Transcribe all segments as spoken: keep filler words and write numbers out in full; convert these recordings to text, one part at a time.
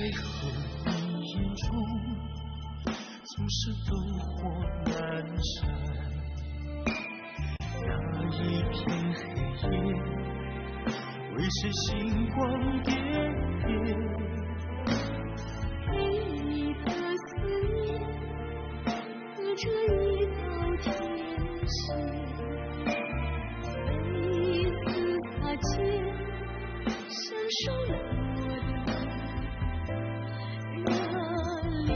黑昏迷眼中，总是灯火阑珊。那一片黑夜，为谁星光点点？陪你的思念，隔着一道天线，每一次擦肩， 享受冷漠的热烈。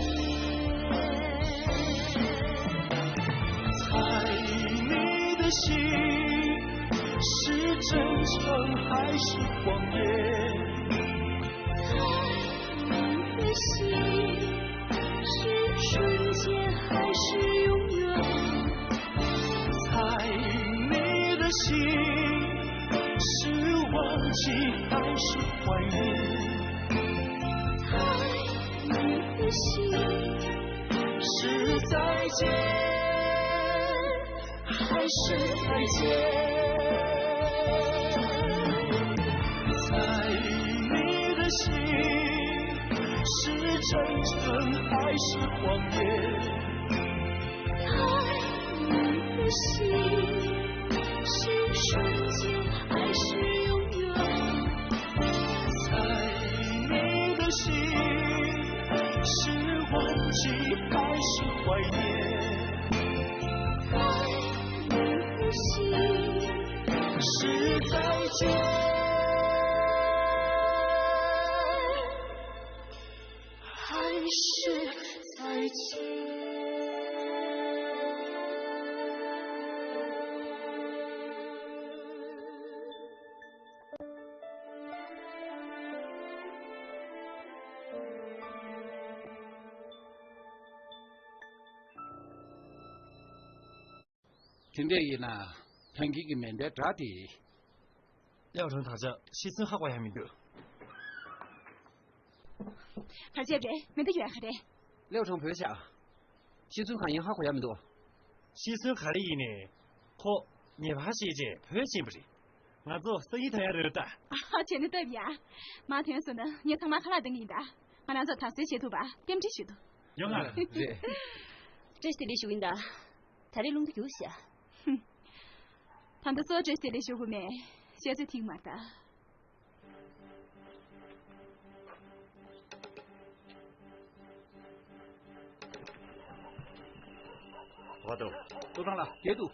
猜你的心是真诚还是谎言？猜你的心是瞬间还是永远？ 猜你的心是忘记还是怀念？猜你的心是再见还是再见？猜你的心是真诚还是谎言？ 猜你的心是瞬间还是永远？猜你的心是忘记还是怀念？猜你的心是再见 还是再见？དེ་འདྲ་ཡིན་ན། ཐང་གི་གི་མེ་མདའི་སྒྲ་དེ། ལེའོ་ཁྲང་ད་ཆ་ཤི་ཚུན་ཧ་གོ་ཡ་མི་འདུག་ག་རེ་བྱས་རེད། མེ་མདའ་ཡོད་ག་རེད། ལེའོ་ཁྲང་བོས་ཤག་ཤི་ཚུན་གང་ཡིན་ཧ་གོ་ཡ་མི་འདུག་ཤི་ཚུན་ག་རེ་ཡིན་ནས། ཁོ་ཉེས་པ་ཤེས་རྗེས་བོད་ཕྱིན་པ་རེད། ང་ཚོ་སང་ཉིན་ཐོན་ཡ་རེད་ད། ཨ་ཧ། བྱས་ན་སྟབས་ཡག་མ་ཐོན་སོང་ན་ངས་ཚང་མ་ཁ་ལག་འདང་གི་ཡིན་ད། ང་རང་ཚོ་དྭགས་སའི་བྱེད་ཐུབ་པ་རྟེན་འབྲེལ་ཞུ་དུ། ཡོང་ང་། རེད། བཀྲ་ཤིས་བདེ་ལེགས་ཞུ་གི་ཡིན་ད། ད་རེས་རླུང་རྟ་རྒྱུགས་ཤག་ད་ལྟ་གཙོ་བོ་བཀྲ་ཤིས་བདེ་ལེགས་ཞུ་དགོས་མེད། བཤད་ཚོད་ཐིག་མ་ལྟ། བ་དོ། ཏོ་ཀྲང་ལགས། རྒྱལ་དུ།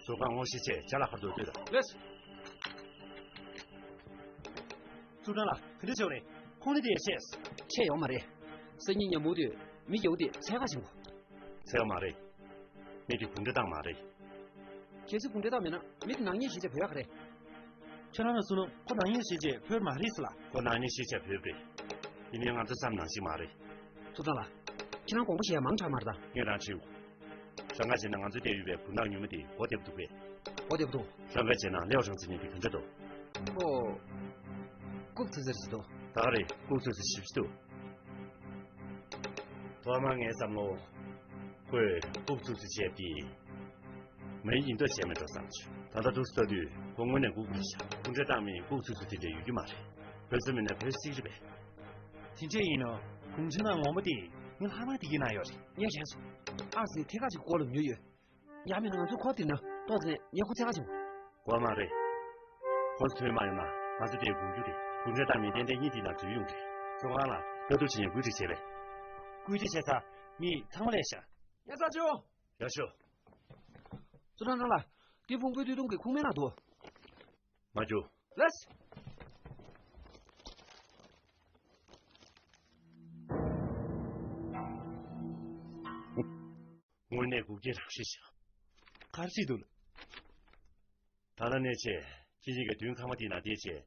ཟུར་ཁང་དངོས་གཞི་ཆེད་ཅ་ལག་ཁ་ཐུག་སྤྲོད་དང་། ལགས། ཙུའུ་ཀྲང་ལགས། ག་འདྲ་བྱུང་རེད། ཁོང་ནི་དེ་ཤེས། ཆད་ཡོང་མ་རེད། སང་ཉིན་ཉིན་མོ་དུས་མི་རྒྱུག་དེ་འཚོལ་ག་ཕྱིན་གོ། འཚོལ་མ་རེད། མི་དེ་གུང་ཁྲན་ཏང་མ་རེད། གལ་སྲིད་གུང་ཁྲན་ཏང་མིན་ན་མི་དེ་ནག་ཉེས་ཞིག་བྱས་བོད་ཡག་རེད། ཁྱེད་རང་ལ་གསུངས་ན་ཁོ་ནག་ཉེས་ཞིག་བྱས་བོད་མ་རེད་ཟེར་ལ། ཁོ་ནག་ཉེས་ཞིག་བྱས་བོད་རེད། ཡིན་ནའི་ང་ཚོ་བསམ་ནང་བཞིན་མ་རེད། ཐུབ་བཟང་ལགས། ཁྱེད་རང་དགོངས་པ་བཞེས་ཡ་མང་དྲགས་མ་རེད་ད། ངས་རང་ཁྲིད། ཧྲང་ཀ་བྱས་ན་ང་ཚོ་བསྡད་ཡོད་པའི་བུ་ནག་ཉུང་མ་དེ་སྒོ་བརྡེབས་འདུག་གས། སྒོ་བརྡེབས་འདུག་ཧྲང་ཀ་བྱས་ན་ལེའོ་ཧྲང་ཚེ་ཉིན་དེ་ག་འདྲ་འདུག་ཁོ། རྐུབ་ཚུགས་ཚུགས་རེད་འདུག་ད་ག་རེད། རྐུབ་ཚུགས་ཚུགས་ཞིབ་ཞིབ་འདུག་ཐོག་མར་ངའི་བསམ་བློ། ཁོས་རྐུབ་ཚུགས་ཚུགས་བྱས་ཏེ། མའི་ཡིན་མདོག་བྱས་མེད་འགྲོ་བསམ་བྱུང་། ད་ལྟ་འདུག་སེ་ལྟ་དུས་ཁོ་དངོས་གནས་ལྐུགས་པ་རེད་ཤག་གུང་ཁྲན་ཏང་མིས་རྐུབ་ཚུགས་ཚུགས་དེ་འདྲ་ཡོད་རྒྱུ་མ་རེད། བོད་ཚོ་མིན་ན་བོད་སྲིད་རེད་པས། དེ་འདྲ་ཡིན་ནོ། གུང་ཁྲན་ཏང་ངོ་མ་དེ་ངའི་ལྷག་མ་དེ་གི་ནང་ཡོད་རེད། ངས་དྲན་སོང་། ཨར་སི་ནས་ཐད་ཀར་ཅིག་སྐོར་ལ་ཉོས་ཡོད། ཡང་མིན་ན་ང་ཚོ་ཁོ་དེ་ན་ཏོག་ཙམ་ངས་ཁོ་ཚད་ཁ་བྱུང་། གོ་མ་རེད། ཁོ་ཚོ་ཐོན་མ་ཡོང་ན་ང་ཚོ་དེ་སྒུག་རྒྱུ་རེད། གུང་ཁྲན་ཏང་མི་ཏན་ཏན་གཉིད་དེ་ན་འཛུལ་ཡོང་གི་རེད། ཙོང་ཁང་ལ་ལྟ་རྟོག་བྱེད་མཁན་བཀོད་སྒྲིག་བྱས་པས། བཀོད་སྒྲིག་བྱས་ཚར། མི་ཚང་མ་སླེབས་ཤག་ཡ་ས་ཅོ། ཡ་ཤོ། ཙོ་ཀྲང་ཀྲང་ལགས། དེ་ཕུང་པོའི་སྟོད་ཐུང་གི་ཁུག་མའི་ནང་འདུག་མ་རྒྱུག་ལགས། དངོས་གནས་སྒུག་རྐྱེན་རང་ཞིག་བྱ། ག་རེ་བྱེད་འདུག་ད་ལྟ་ནས་བྱས་ཁྱེད་གཉིས་ཀྱིས་མདུན་ཁང་པ་དེའི་ནང་བསྡད་བྱས།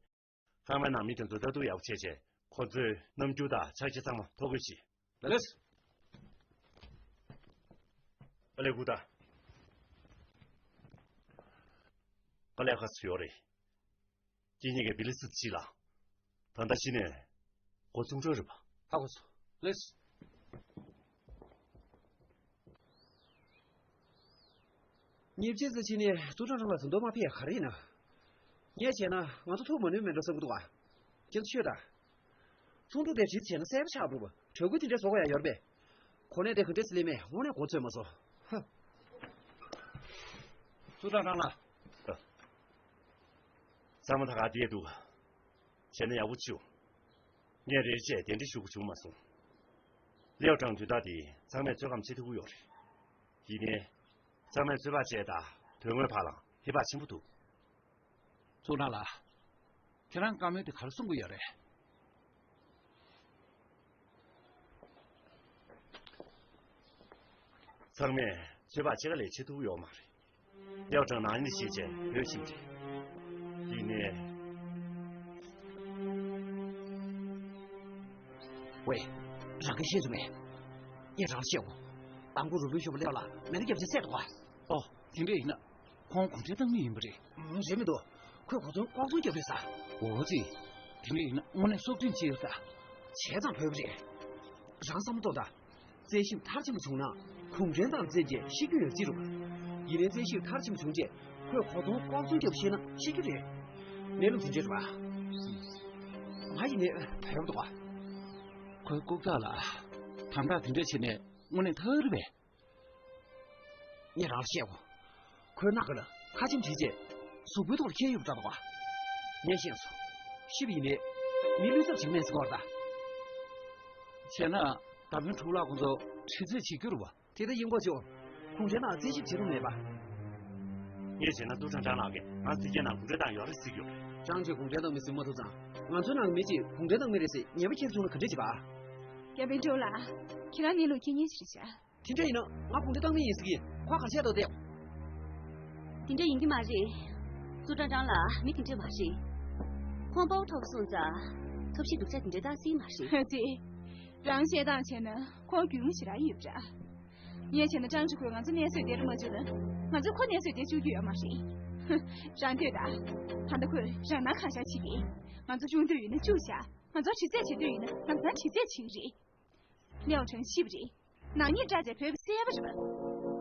ཁང་པའི་ནང་མི་དེ་ཚོ་ལྟ་རྟོག་ཡག་པོ་བྱས་བྱས། ཁོ་ཚོའི་རྣམ་འགྱུར་དང་ཆ་རྐྱེན་ཚང་མ་ཐོ་འགོད་བྱེད། ལགས། ཨ་ལས་སྒུག་ད། དཀའ་ལས་ཁག་ཅིག་ཡོད་རེད། ཁྱེད་གཉིས་ཀས་བི་ལི་སི་ཅི་ལ། ད་ལྟ་ཕྱི་ནས་འགོ་ཚུགས་འགྲོ་རེད་པ། ཧ་གོ་སོང་། ལེས། ཉིན་གཅིག་ཙམ་ཕྱིན་ནས་ཙུའུ་ཀྲང་ཀྲང་ལགས་ད་དུང་མ་ཕེབས་ཡ་ག་རེ་ཡིན་ན། ངས་བྱས་ན་ང་ཚོ་ཐུག་མ་ནུས་མེད་འགྲོ་བསམ་གྱི་འདུག་ཨ། ཁྱེད་ཚོ་ཤོད་དང་། ཚོགས་འདུ་དེ་བྲིས་བྱས་ན་གསལ་པོ་ཆགས་འགྲོ་བ། གྲོས་འགོ་དེ་འདྲ་བཟོ་དགོས་ཡ་ཡོད་རེད་པས། གོ་གནས་དེ་ག་འདྲས་སེ་ལེན་མེད་དངོས་གནས་མགོ་ཚོས་མ་སོང་། ཧ། ཙུའུ་ཀྲང་ཀྲང་ལགས། ཚང་མ་ད་ག་བསྡད་འདུག་བྱས་ན་ཡག་པོ་བྱུང་། ངས་རེ་རེ་བྱས་གདན་འདྲེན་ཞུ་དགོས་བྱུང་མ་སོང་། ལེའོ་ཀྲང་དུས་རྟག་འདི་ཚང་མས་ཚོད་བགམ་བྱེད་ཐུབ་ཀྱི་ཡོད་རེད། ཡིན་ནའི། ཚང་མས་ཚོད་དཔག་བྱས་དང་དོན་དངོས་བར་ལ་ཧེ་བག་ཆེན་པོ་འདུག་ཙུའུ་ཀྲང་ལགས། ཁྱེད་རང་བཀའ་མོལ་དེ་ག་རེ་གསུང་གི་ཡོད་རེད། ཚང་མས་ཚོད་དཔག་ཕྱེད་ཀ་ལས་བྱེད་ཐུབ་ཀྱི་ཡོད་མ་རེད། ལེའོ་ཀྲང་ནང་ནས་ཤེས་བྱས་བོད་ཕྱིན་རེད། ཡིན་ནའི། ཝེ། རང་གིས་ཤེས་སོང་ངས། ངས་རང་ལ་བཤད་དགོས། དང་པོ་རུ་བུའི་ཤོག་བུ་ལེའོ་ལ་མེ་མདའ་བརྒྱབ་བྱས་བསད་འདུག་ག་ཨོ། དེ་འདྲ་ཡིན་ན། ཁོང་གུང་ཁྲན་ཏང་མི་ཡིན་པ་རེད། ཨང་། རེད་མི་འདུག་ཁོས་གོ་མཚོན་ལྐོག་ཚོང་བརྒྱབ་རེད་ཟེར། འོ་ཙི། དེ་འདྲ་ཡིན་ན་དངོས་གནས་སྲོག་ཁྲིམས་བཅད་ཡོད་ད། བྱས་ཙང་བོད་པ་རེད། རང་བསམ་བློ་གཏོང་དང་། བཙན་ཤེད་མཐར་ཕྱིན་པ་བྱུང་ན་གུང་ཁྲན་ཏང་བཙན་བྱས་ཤི་རྒྱུ་ཡོད་རྩིས་རུང་། ཡིན་ནའི་བཙན་ཤེད་མཐར་ཕྱིན་པ་བྱུང་རྗེས་ཁོས་གོ་མཚོན་ལྐོག་ཚོང་བརྒྱབ་ཤེས་ན་ཤི་རྒྱུ་རེད། གནས་ལུགས་དེ་འདྲ་རེད་པ། ང་ཡིན་ནའི་བོད་པ་འདུག་ག་ཁོའི་ལྐུགས་རྟགས་ལ། དམ་དྲག་དེ་འདྲ་བྱས་ནས་དངོས་གནས་ཐག་རེད་པས། ངས་རང་ལ་བཤད་གོ། ཁོའི་སྣ་ཁ་ལ་ཁ་ཆེམས་བྲིས་རྗེས་གཟུགས་པོའི་ཐོག་ལ་འཁྱེར་ཡོད་པ་འདྲ་འདུག་ག་ངས་ཤེས་སོང་། ཤི་བ་ཡིན་ནའི་མི་བློས་འཚབ་བྱེད་ཀྱི་མེད་ཟེར་གོ་ར་ད། བྱས་ན་ད་ཕན་ཕྲུག་ལགས་ཁོང་ཚོ་ཁྲི་རྩོད་བྱེད་རྒྱུ་རེད་པ། དེ་ལྟ་ཡིན་དགོས་ཆེ། གུང་ཁྲན་ཏང་རྩད་ཞིབ་བྱེད་ལུགས་མེད་པ། ངས་བྱས་ན་ཙུའུ་ཀྲང་ཀྲང་ལགས་ཀྱིས་ང་ཚོ་སྲིད་སྐྱོང་ནང་གུང་ཁྲན་ཏང་ཡོད་རེད་ཟེར་གྱི་ཡོད་རེད། ཀྲང་ཅིས་གུང་ཁྲན་ཏང་མི་ཟིན་མ་ཐུབ་ཙང་ང་ཚོའི་ནང་གི་མི་གཅིག་གུང་ཁྲན་ཏང་མི་རེད་ཟེར་ཉེས་པ་འཁྱེར་བྱུང་ན་ག་འདྲས་བྱེད་པ། ཀེ་པིན་ཀྲོ་ལགས། ཁྱེད་རང་གནས་ལུགས་མཁྱེན་མཁན་ཞིག་རེད་ཤག་དེ་འདྲ་ཡིན་ན་ང་གུང་ཁྲན་ཏང་མི་ཡིན་ཟེར་གྱི་ཡིན། ཁོ་ག་བཤད་འདུག་བལྟས། དེ་འདྲ་ཡིན་གྱི་མ་རེད། ཙུའུ་ཀྲང་ཀྲང་ལགས་མི་དེ་འདྲ་མ་རེད། ཁོང་དཔའ་བོ་ཐོབ་སོང་ཙང་ཐབས་ཤེས་སྡུག་ཅག་དེ་འདྲ་བཏང་སྲིད་མ་རེད། ཙི། རང་བཤད་སྟངས་བྱས་ན་ཁོང་རྒྱུས་མངའ་ཞེ་དྲག་ཡོད་པ་འདྲ། ངས་བྱས་ན་ཀྲང་ཅི་ཁོས་ང་ཚོ་གནས་ཚུལ་དེ་འདྲ་མ་བརྗོད་ན་ང་ཚོས་ཁོ་གནས་ཚུལ་དེ་བཅོས་རྒྱུ་ཡོད་མ་རེད། རང་ལྟོས་དང་། ད་ལྟ་ཁོས་རང་སྣང་གང་ཤར་བྱེད་ཀྱིས། ང་ཚོ་བཅུག་འདོད་ཡོད་ན་བཅུག་བཞག་ང་ཚོར་དྲི་རྩད་བྱེད་འདོད་ཡོད་ན་ང་ཚོར་དྲི་རྩད་བྱེད་ཀྱི་རེད། ལེའོ་ཁྲང་ཤི་བ་རེད། ནག་ཉེས་བསྒྲགས་བྱས་བོད་པ་བསད་པ་རེད་པ།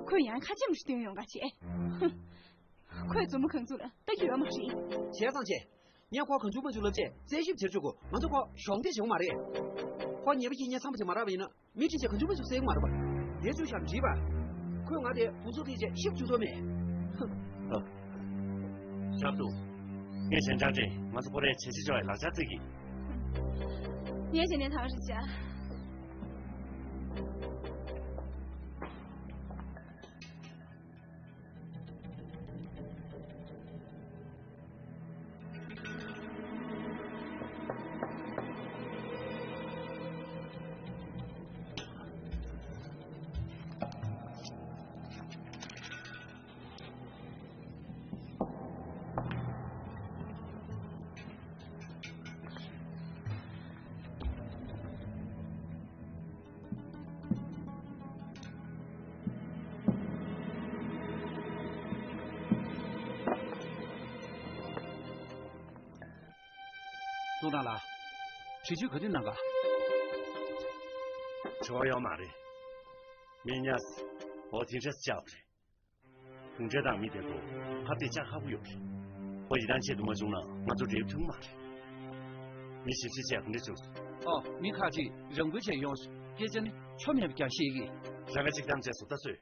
ཁོས་ཡང་ཁ་ཆེམས་ཤིག་བཏོན་ཡོང་ག་བྱས། ཧུམ། ཁོས་མཛུབ་མོ་གང་ཚུགས་ལ་ལྟ་རྒྱུ་ཡོད་མ་རེད། བྱས་ཙང་བྱས། ངས་ཁོ་གང་བྱུང་མ་བྱུང་ལབ་བྱས་རྩད་ཞིབ་བྱེད་ཆོག་གོ། ང་ཚོ་ཁོ་གཞོགས་འདེགས་བྱེད་དགོས་མ་རེད། ཁོ་ཉེས་པ་ཞིག་ཉེས་མཚམས་པ་ཞིག་མ་རག་པ་ཡིན་ན་མི་ཁྲིད་བྱས་གང་བྱུང་མ་བྱུང་བསད་ཀྱི་མ་རེད་པ། དེ་ཚོའི་ཞབས་འདྲིས་པ། ཁོས་ང་དེ་དུང་ཚོགས་ཁེལ་བྱས་ཤི་བཅུག་ཐུབ་མེད། ཧུམ། ཞབས་ཏུ། ངས་ཞན་ཅང་ཀྲེང་ང་ཚོ་ཁོ་རའི་བྱས་རྗེས་ཆོག་ཡ་ལག་ཆ་བརྩི་གི། ངས་བྱས་ནས་ཐང་རི་བྱ། ཙུའུ་ཀྲང་ལགས། དྲི་གཅོད་ག་དུས་གནང་ག་དྲི་བ་ཡོད་མ་རེད། མི་ཉག་འོ་དེ་འདྲ་བྱས་པ་རེད། གུང་ཁྲན་ཏང་མི་དེ་ཚོ་ཕར་བལྟས་བཅར་ཁག་པོ་ཡོད་རེད། ཁོ་ཡི་དམ་ཆེད་དུ་མ་བྱུང་ན་ང་ཚོ་འབྲེལ་ཐུབ་མ་རེད། མི་ཞིབ་བཤེར་བྱས་ག་འདྲ་བྱུང་སོང་། ཨོ། མི་ཁག་ཅིག་རང་འགུལ་བྱས་ཡོང་སོང་། སྐད་ཆ་ནི་ཆོ་མེད་པ་རྐྱང་བཤད་ཀྱི། རང་ཁ་གཅིག་གཏམ་བྱས་སོང་ད་སུས།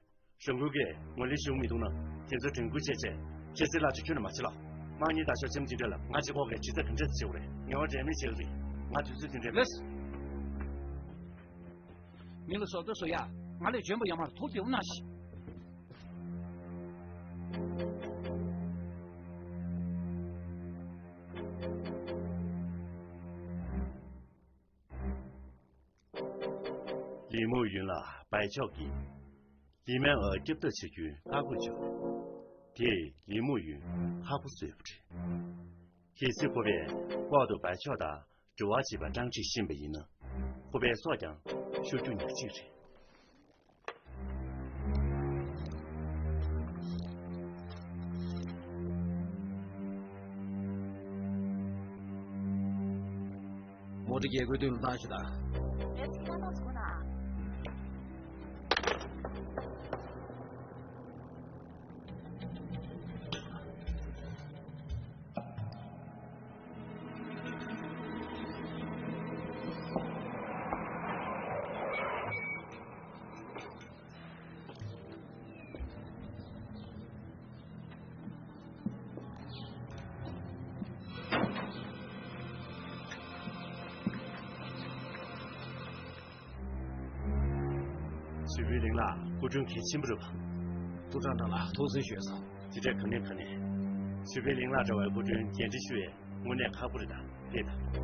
རང་འགུལ་གྱིས་ངོས་ལེན་ཞུ་མི་འདུག་ན་དེ་ཚོ་དྲན་སྐུལ་བྱས་བྱས་ཁྱེད་ཚོའི་ལག་ཆ་ཁྱོན་ནས་མ་བྱེད་ལ། དམག་ཉེས་དང་ཞབས་ཆེམས་ཅི་འདྲ་ལ་ང་གཅིག་ཁོག་གིས་ཇི་ལྟར་ག་འདྲ་བྱེད་དགོས་རེད། ངལ་བ་འབྲལ་མེད་བྱེད་ཀྱི་རེད། ང་དུས་ཚོད་དེ་འདྲས་མེད། ལེས། མི་ལ་བཟོ་ལྟ་བཟོ་ཡ། ང་ལས་འཇོན་པ་ཡོད་མ་རེད། ཐུགས་བདེ་པོ་གནང་ཞིག་ལི་མུའུ་ཡུན་ལ་བའི་ཕྱོགས་ཀྱིས་ལི་མན་ཨོ་སྐྱོབ་ཐབས་བྱ་རྒྱུའི་བཀའ་བཀོད་བྱུང་། དེས་ལི་མུའུ་ཡུན་ཁག་པོ་བཟོས་པ་རེད། གལ་སྲིད་ཁོ་པས་ལྐོག་ཏུ་བའི་ཕྱོགས་དང་འབྲེལ་བ་བྱས་པ་ཀྲང་ཅིས་ཤེས་པ་ཡིན་ན། ཁོ་པའི་སྲོག་ཀྱང་ཤོར་རྒྱུ་ཉག་གཅིག་རེད། རྒྱལ་སྒོའི་མདུན་ལ་བཏང་ཞིག་དང་། ལས་ཀྱི་ཀྱང་ཏོག་ཙམ་གོ་ན། ཞུས་པིན་ལིང་ལགས་སྐུ་མགྲོན་གལ་ཆེན་པོ་རེད་པ། ཙུའུ་ཀྲང་ཀྲང་ལགས་ཐུགས་སུན་ཞུས་སོང་། ཅི་སྤྲད་ག་ནས་ག་ནས། ཞུས་པིན་ལིང་ལགས་འདྲ་བའི་སྐུ་མགྲོན་འགན་འཁྲི་ཞུ་ཡས་དངོས་གནས་ཁག་པོ་རེད་ད། ཕེབས་དང་།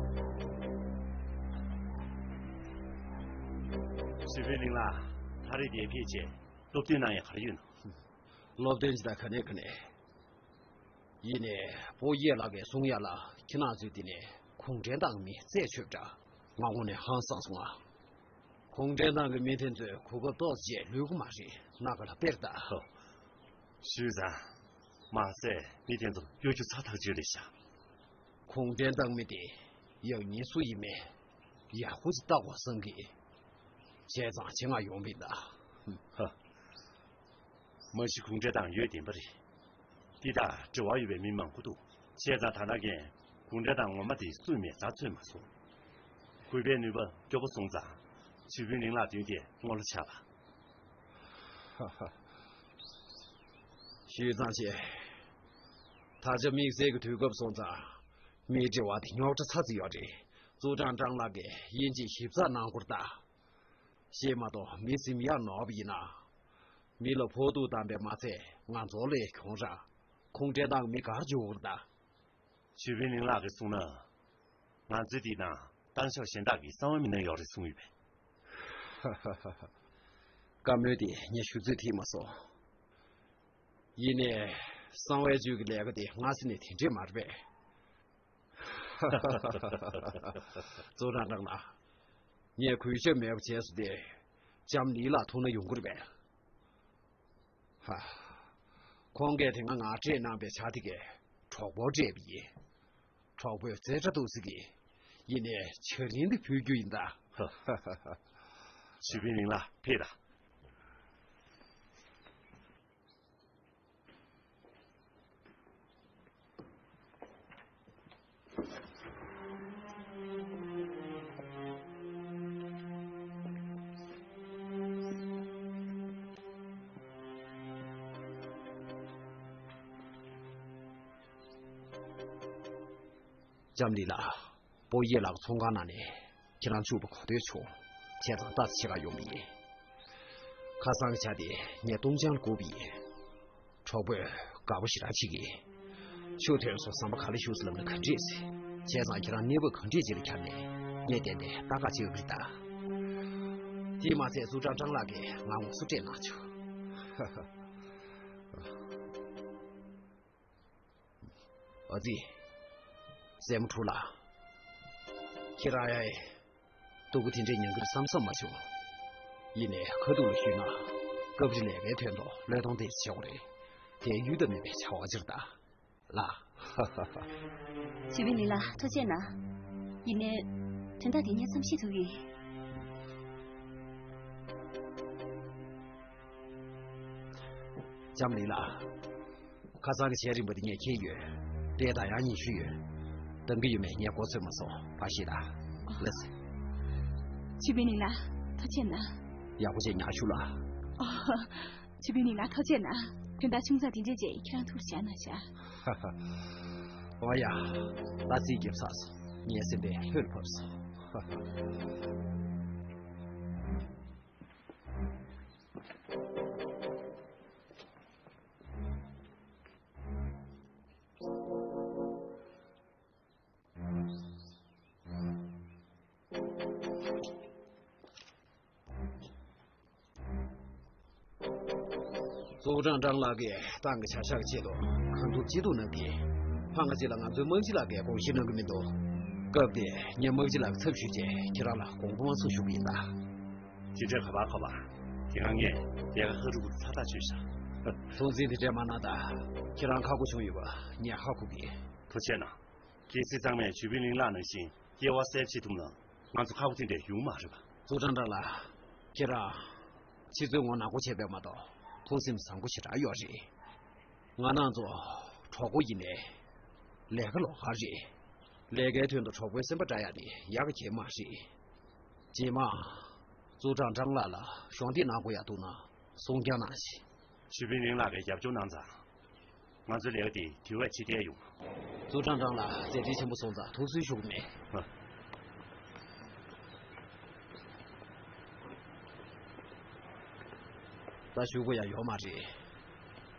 ཞུས་པིན་ལིང་ལགས་ད་རེས་འདིར་ཕེབས་བྱས་སློབ་སྟོན་གནང་ཡས་ག་རེ་ཡོད་ན། སློབ་སྟོན་ཅི་དང་ག་ནས་ག་ནས། ཡིན་ནའི་པོ་ཡེ་ལགས་ཀྱིས་གསུང་ཡ་ལ་ཁྱེད་རང་ཚོས་འདི་ནས་གུང་ཁྲན་ཏང་མི་རྩད་ཆོད་འདྲ། ང་དངོས་གནས་ཧང་སངས་སོང་ང་། གུང་ཁྲན་ཏང་གི་མི་དེ་ཚོས་གོ་སྐབས་ཏོག་ཙམ་ལོས་གི་མ་རེད། ན་ག་ལ་དཔེར་ལྟ། ཧོ། ཞུས་ཙང་། མ་ཟད་མི་དེ་ཚོ་གཡོ་སྒྱུ་ཚ་ཐག་ཆོད་རེད་ཤག་གུང་ཁྲན་ཏང་མི་དེ་ཡང་སྙིང་སུ་ཡིན་མེད་ཡག་པོ་ཅིག་བལྟ་དགོས་བསམ་གི། བྱས་ཙང་ཆེད་མངགས་ཡོང་བ་ཡིན་ད། ཧ། མ་གཞི་གུང་ཁྲན་ཏང་ཡོད་བདེན་པ་རེད། འདི་དག་འབྲེལ་བ་ཡོད་པའི་མི་མང་པོ་འདུག་བྱས་ཙང་ད་ནངས་གུང་ཁྲན་ཏང་ངོ་མ་དེ་སུས་མེ་བཙའ་འཚོལ་མ་སོང་། གུས་པའི་ནུས་པ་སྐྱོ་པོ་སོང་ཙང་ཞུས་པིན་ལིང་ལགས་མདུན་དེ་ངོ་ལ་ཆགས་པ། ཞུས་ཙང་བྱས། ད་ཆ་དམིགས་བསལ་གྱི་དུས་སྐབས་སོང་ཙང་། མིའི་འབྲེལ་བ་དེ་རྙོག་དྲ་ཚ་ཚ་ཡོད་རེད། ཙུའུ་ཀྲང་ཀྲང་ལགས་ཀྱིས་དབྱིན་ཇིའི་ཞིབ་ཚགས་གནང་སྐོར་ལྟ། ཤེས་མ་གཏོགས་མི་ཟིན་ཡར་ནོར་བ་ཡིན་ན། མི་ལ་ཕོག་ཐུག་བཏང་པས་མ་ཚད་ང་ཚོ་ལ་ཡང་གྱོང་རག་གུང་ཁྲན་ཏང་མི་གར་འཇུག་དགོས་ད། ཞུས་པིན་ལིང་ལགས་ཀྱིས་གསུངས་ན། ང་ཚོས་འདི་ན་ཏང་ཤོག་གཞན་དག་གི་གསང་བའི་མི་སྣ་ཡོད་རེད་གསུངས་ཡོད་པས། བཀའ་མོལ་དེ་ངས་ཞུ་ཚོད་ཐིག་མ་སོང་། ཡིན་ནའི་གསང་བའི་བརྒྱུད་ཀྱི་ལས་ཀ་དེ་སྔ་ས་ནས་དེ་འདྲས་མ་རེད་པས། ཙུའུ་ཀྲང་ཀྲང་ལགས། ངས་གུས་ཞབས་མེད་པ་བྱས་སོང་སྟེ། ལྕམ་ལི་ལགས་ཐུག་ན་ཡོང་གི་རེད་པས། ཧ། ཁོང་གིས་དེ་སྔ་ང་སྤྲད་གནང་པའི་ཇ་དེ་གས་གྲོགས་པོར་སྤྲད་པ་ཡིན། གྲོགས་པོས་རྩེ་གྲ་འདུག་ཟེར་གི། ཡིན་ནའི་ཇ་རིན་དེ་ཕུལ་རྒྱུ་ཡིན་ད། ཞུས་པིན་ལིང་ལགས་ཕེབས་དང་། ལྕམ་ལི་ལགས། པོ་ཡེ་ལགས་ཚོང་ཁང་ནང་ནས་ཁྱེད་རང་བཅུག་པ་གོ་ཐོས་བྱུང་། བྱས་ཙང་ལྟ་ཙམ་བྱེད་ག་ཡོང་བ་ཡིན། ཁ་སང་གི་ཇ་དེ་ངས་བཏུང་བྱང་ལ་བསྐུར་བ་ཡིན། གྲོགས་པོས་དགའ་པོ་ཞེ་དྲག་བྱེད་ཀྱི། ཆུ་ཐོན་སོང་བསམ་པ་ག་ལ་ཞུགས་སུ་ལབ་ན་ག་འདྲས་ཟེར། བྱས་ཙང་ཁྱེད་རང་གནས་བབ་ག་འདྲས་ཅིག་ལ་འཁྱར་ནས་ངས་གཏན་གཏན་ལྟ་ག་བྱེད་ཀྱི་རེད་ད། དེས་མ་ཚད་ཙུའུ་ཀྲང་ཀྲང་ལགས་ཀྱིས་ང་ངོ་སོ་སྤྲད་གནང་བྱུང་། ཨ་ཙི། སྲས་མོ་ཕྲུག་ལགས། ཁྱེད་རང་ཡ། སྡུག་པོ་དེ་འདྲས་མྱང་གི་རེད་བསམ་བསམ་མ་བྱུང་། ཡིན་ནའི་ཁ་ཐུག་ལ་ཞུས་ན། སྐབས་རེ་ལས་ཀའི་དོན་དུ་བློས་གཏོང་དེ་བྱེད་དགོས་རེད། དེ་ཡུལ་དུ་མེད་པའི་བྱ་བ་ཅིག་རེད་ད། ལགས། ཞུས་པིན་ལིང་ལགས་ཐུགས་རྗེ་གནང་། ཡིན་ནའི། དོན་དག་དེ་ངས་མཚམས་བཞག་ཐུབ་ཀྱི། ལྕམ་ལི་ལགས། ཁ་སང་གི་ཇ་རིན་པོ་དེ་ངས་འཁྱེར་ཡོད། དེ་ད་ཡང་ཉི་ཤུ་ཡོད། འདང་གི་ཡོད་མེད་ངས་མགོ་ཚོས་མ་སོང་། ཕར་ཞིག་ལ། ལགས་སེ། ཞུས་པིན་ལིང་ལགས་ཐུགས་རྗེ་གནང་། ཡག་པོ་བྱས་ཉར་བཞུགས་ལ། ཨོ། ཞུས་པིན་ལིང་ལགས་ཐུགས་རྗེ་གནང་། དོན་དག་ཆུང་ཙག་དེ་འདྲས་བྱས་ཁྱེད་རང་ཐུགས་ལ་བཞག་གནང་ཤག་ཧ་ཧ། ཨོ་ཡ། ད་རྩིས་རྒྱབ་ཚར་སོང་། ངའི་སེམས་པའི་ལྷོད་ལ་བབས་སོང་། ཧ་ཧ། ཙུའུ་ཀྲང་ཀྲང་ལགས་ཀྱིས་ཏང་གི་བྱ་གཞག་ཆེད་དུ་གང་ཐུབ་ཅི་ཐུབ་གནང་གིས། ཕ་ང་གཅིག་ལ་ང་ཚོའི་དམག་སྤྱི་ལགས་ཀྱིས་དགོངས་བཞེས་གནང་གི་མི་འདུག་སྐབས་དེར་ངས་དམག་སྤྱི་ལགས་ཀྱི་ཚབ་ཞུས་རྗེས་ཁྱེད་རང་ལ་དགོངས་པ་མ་ཚོམ་ཞུ་གི་ཡིན་ད། ཅི་འདྲའི་ཁ་པར་ཁ་པར། དེ་སྔ་ངས་ལས་ཀ་ཧ་རུ་ཀུ་རུ་ཚ་ཐག་ཆོད་ཤག་སྲུང་བརྩི་དེ་འདྲས་མ་གནང་ད། ཁྱེད་རང་ཁག་པོ་བྱུང་ཡོད་པ་ངས་ཧ་གོ་གི། ཐུགས་རྗེ་གནང་། གལ་སྲིད་ཚང་མས་ཞུས་པིན་ལིང་ལགས་ནང་བཞིན་སྐྱེ་བ་སེལ་བྱེད་ཐུབ་ན། ང་ཚོ་ཁག་པོ་དེ་འདྲ་ཡོང་མ་རེད་པ། ཙུའུ་ཀྲང་ཀྲང་ལགས། ཁྱེད་རང་། ཕྱི་ཚུལ་ངོ་ནག་པོ་བྱས་པས་མ་གཏོགས་ཐུགས་སེམས་བཟང་པོ་ཞེ་དྲག་ཡོད་རེད། ང་རང་ཚོ་གྲོགས་པོ་ཡིན་ནའི། ལས་ཀ་ལོགས་ཀ་རེད། ལས་ཀའི་དོན་དུ་གྲོགས་པོའི་སེམས་པ་བཀྲ་ཡག་དེ་ཡག་གི་མ་རེད། རྗེས་མ། ཙུའུ་ཀྲང་ཀྲང་ལགས་ལ་གཞོགས་འདེགས་གནང་དགོས་ཡག་འདུག་ན་གསུང་རྐྱང་གནང་ཞིག་ཞུས་པིན་ལིང་ལགས་ཀྱིས་རྒྱབ་སྐྱོར་གནང་ཙང་། ང་ཚོའི་ལས་ཀ་དེ་དུས་བབ་ཕྱི་བལྟས་ཡོང་། ཙུའུ་ཀྲང་ཀྲང་ལགས་མཛད་འཕྲིན་ཆེན་པོ་སོང་ཙང་ཐུགས་སུན་ཞུ་གི་མེད། ཨ། ད་ཞུ་དགོས་ཡག་ཡོད་མ་རེད།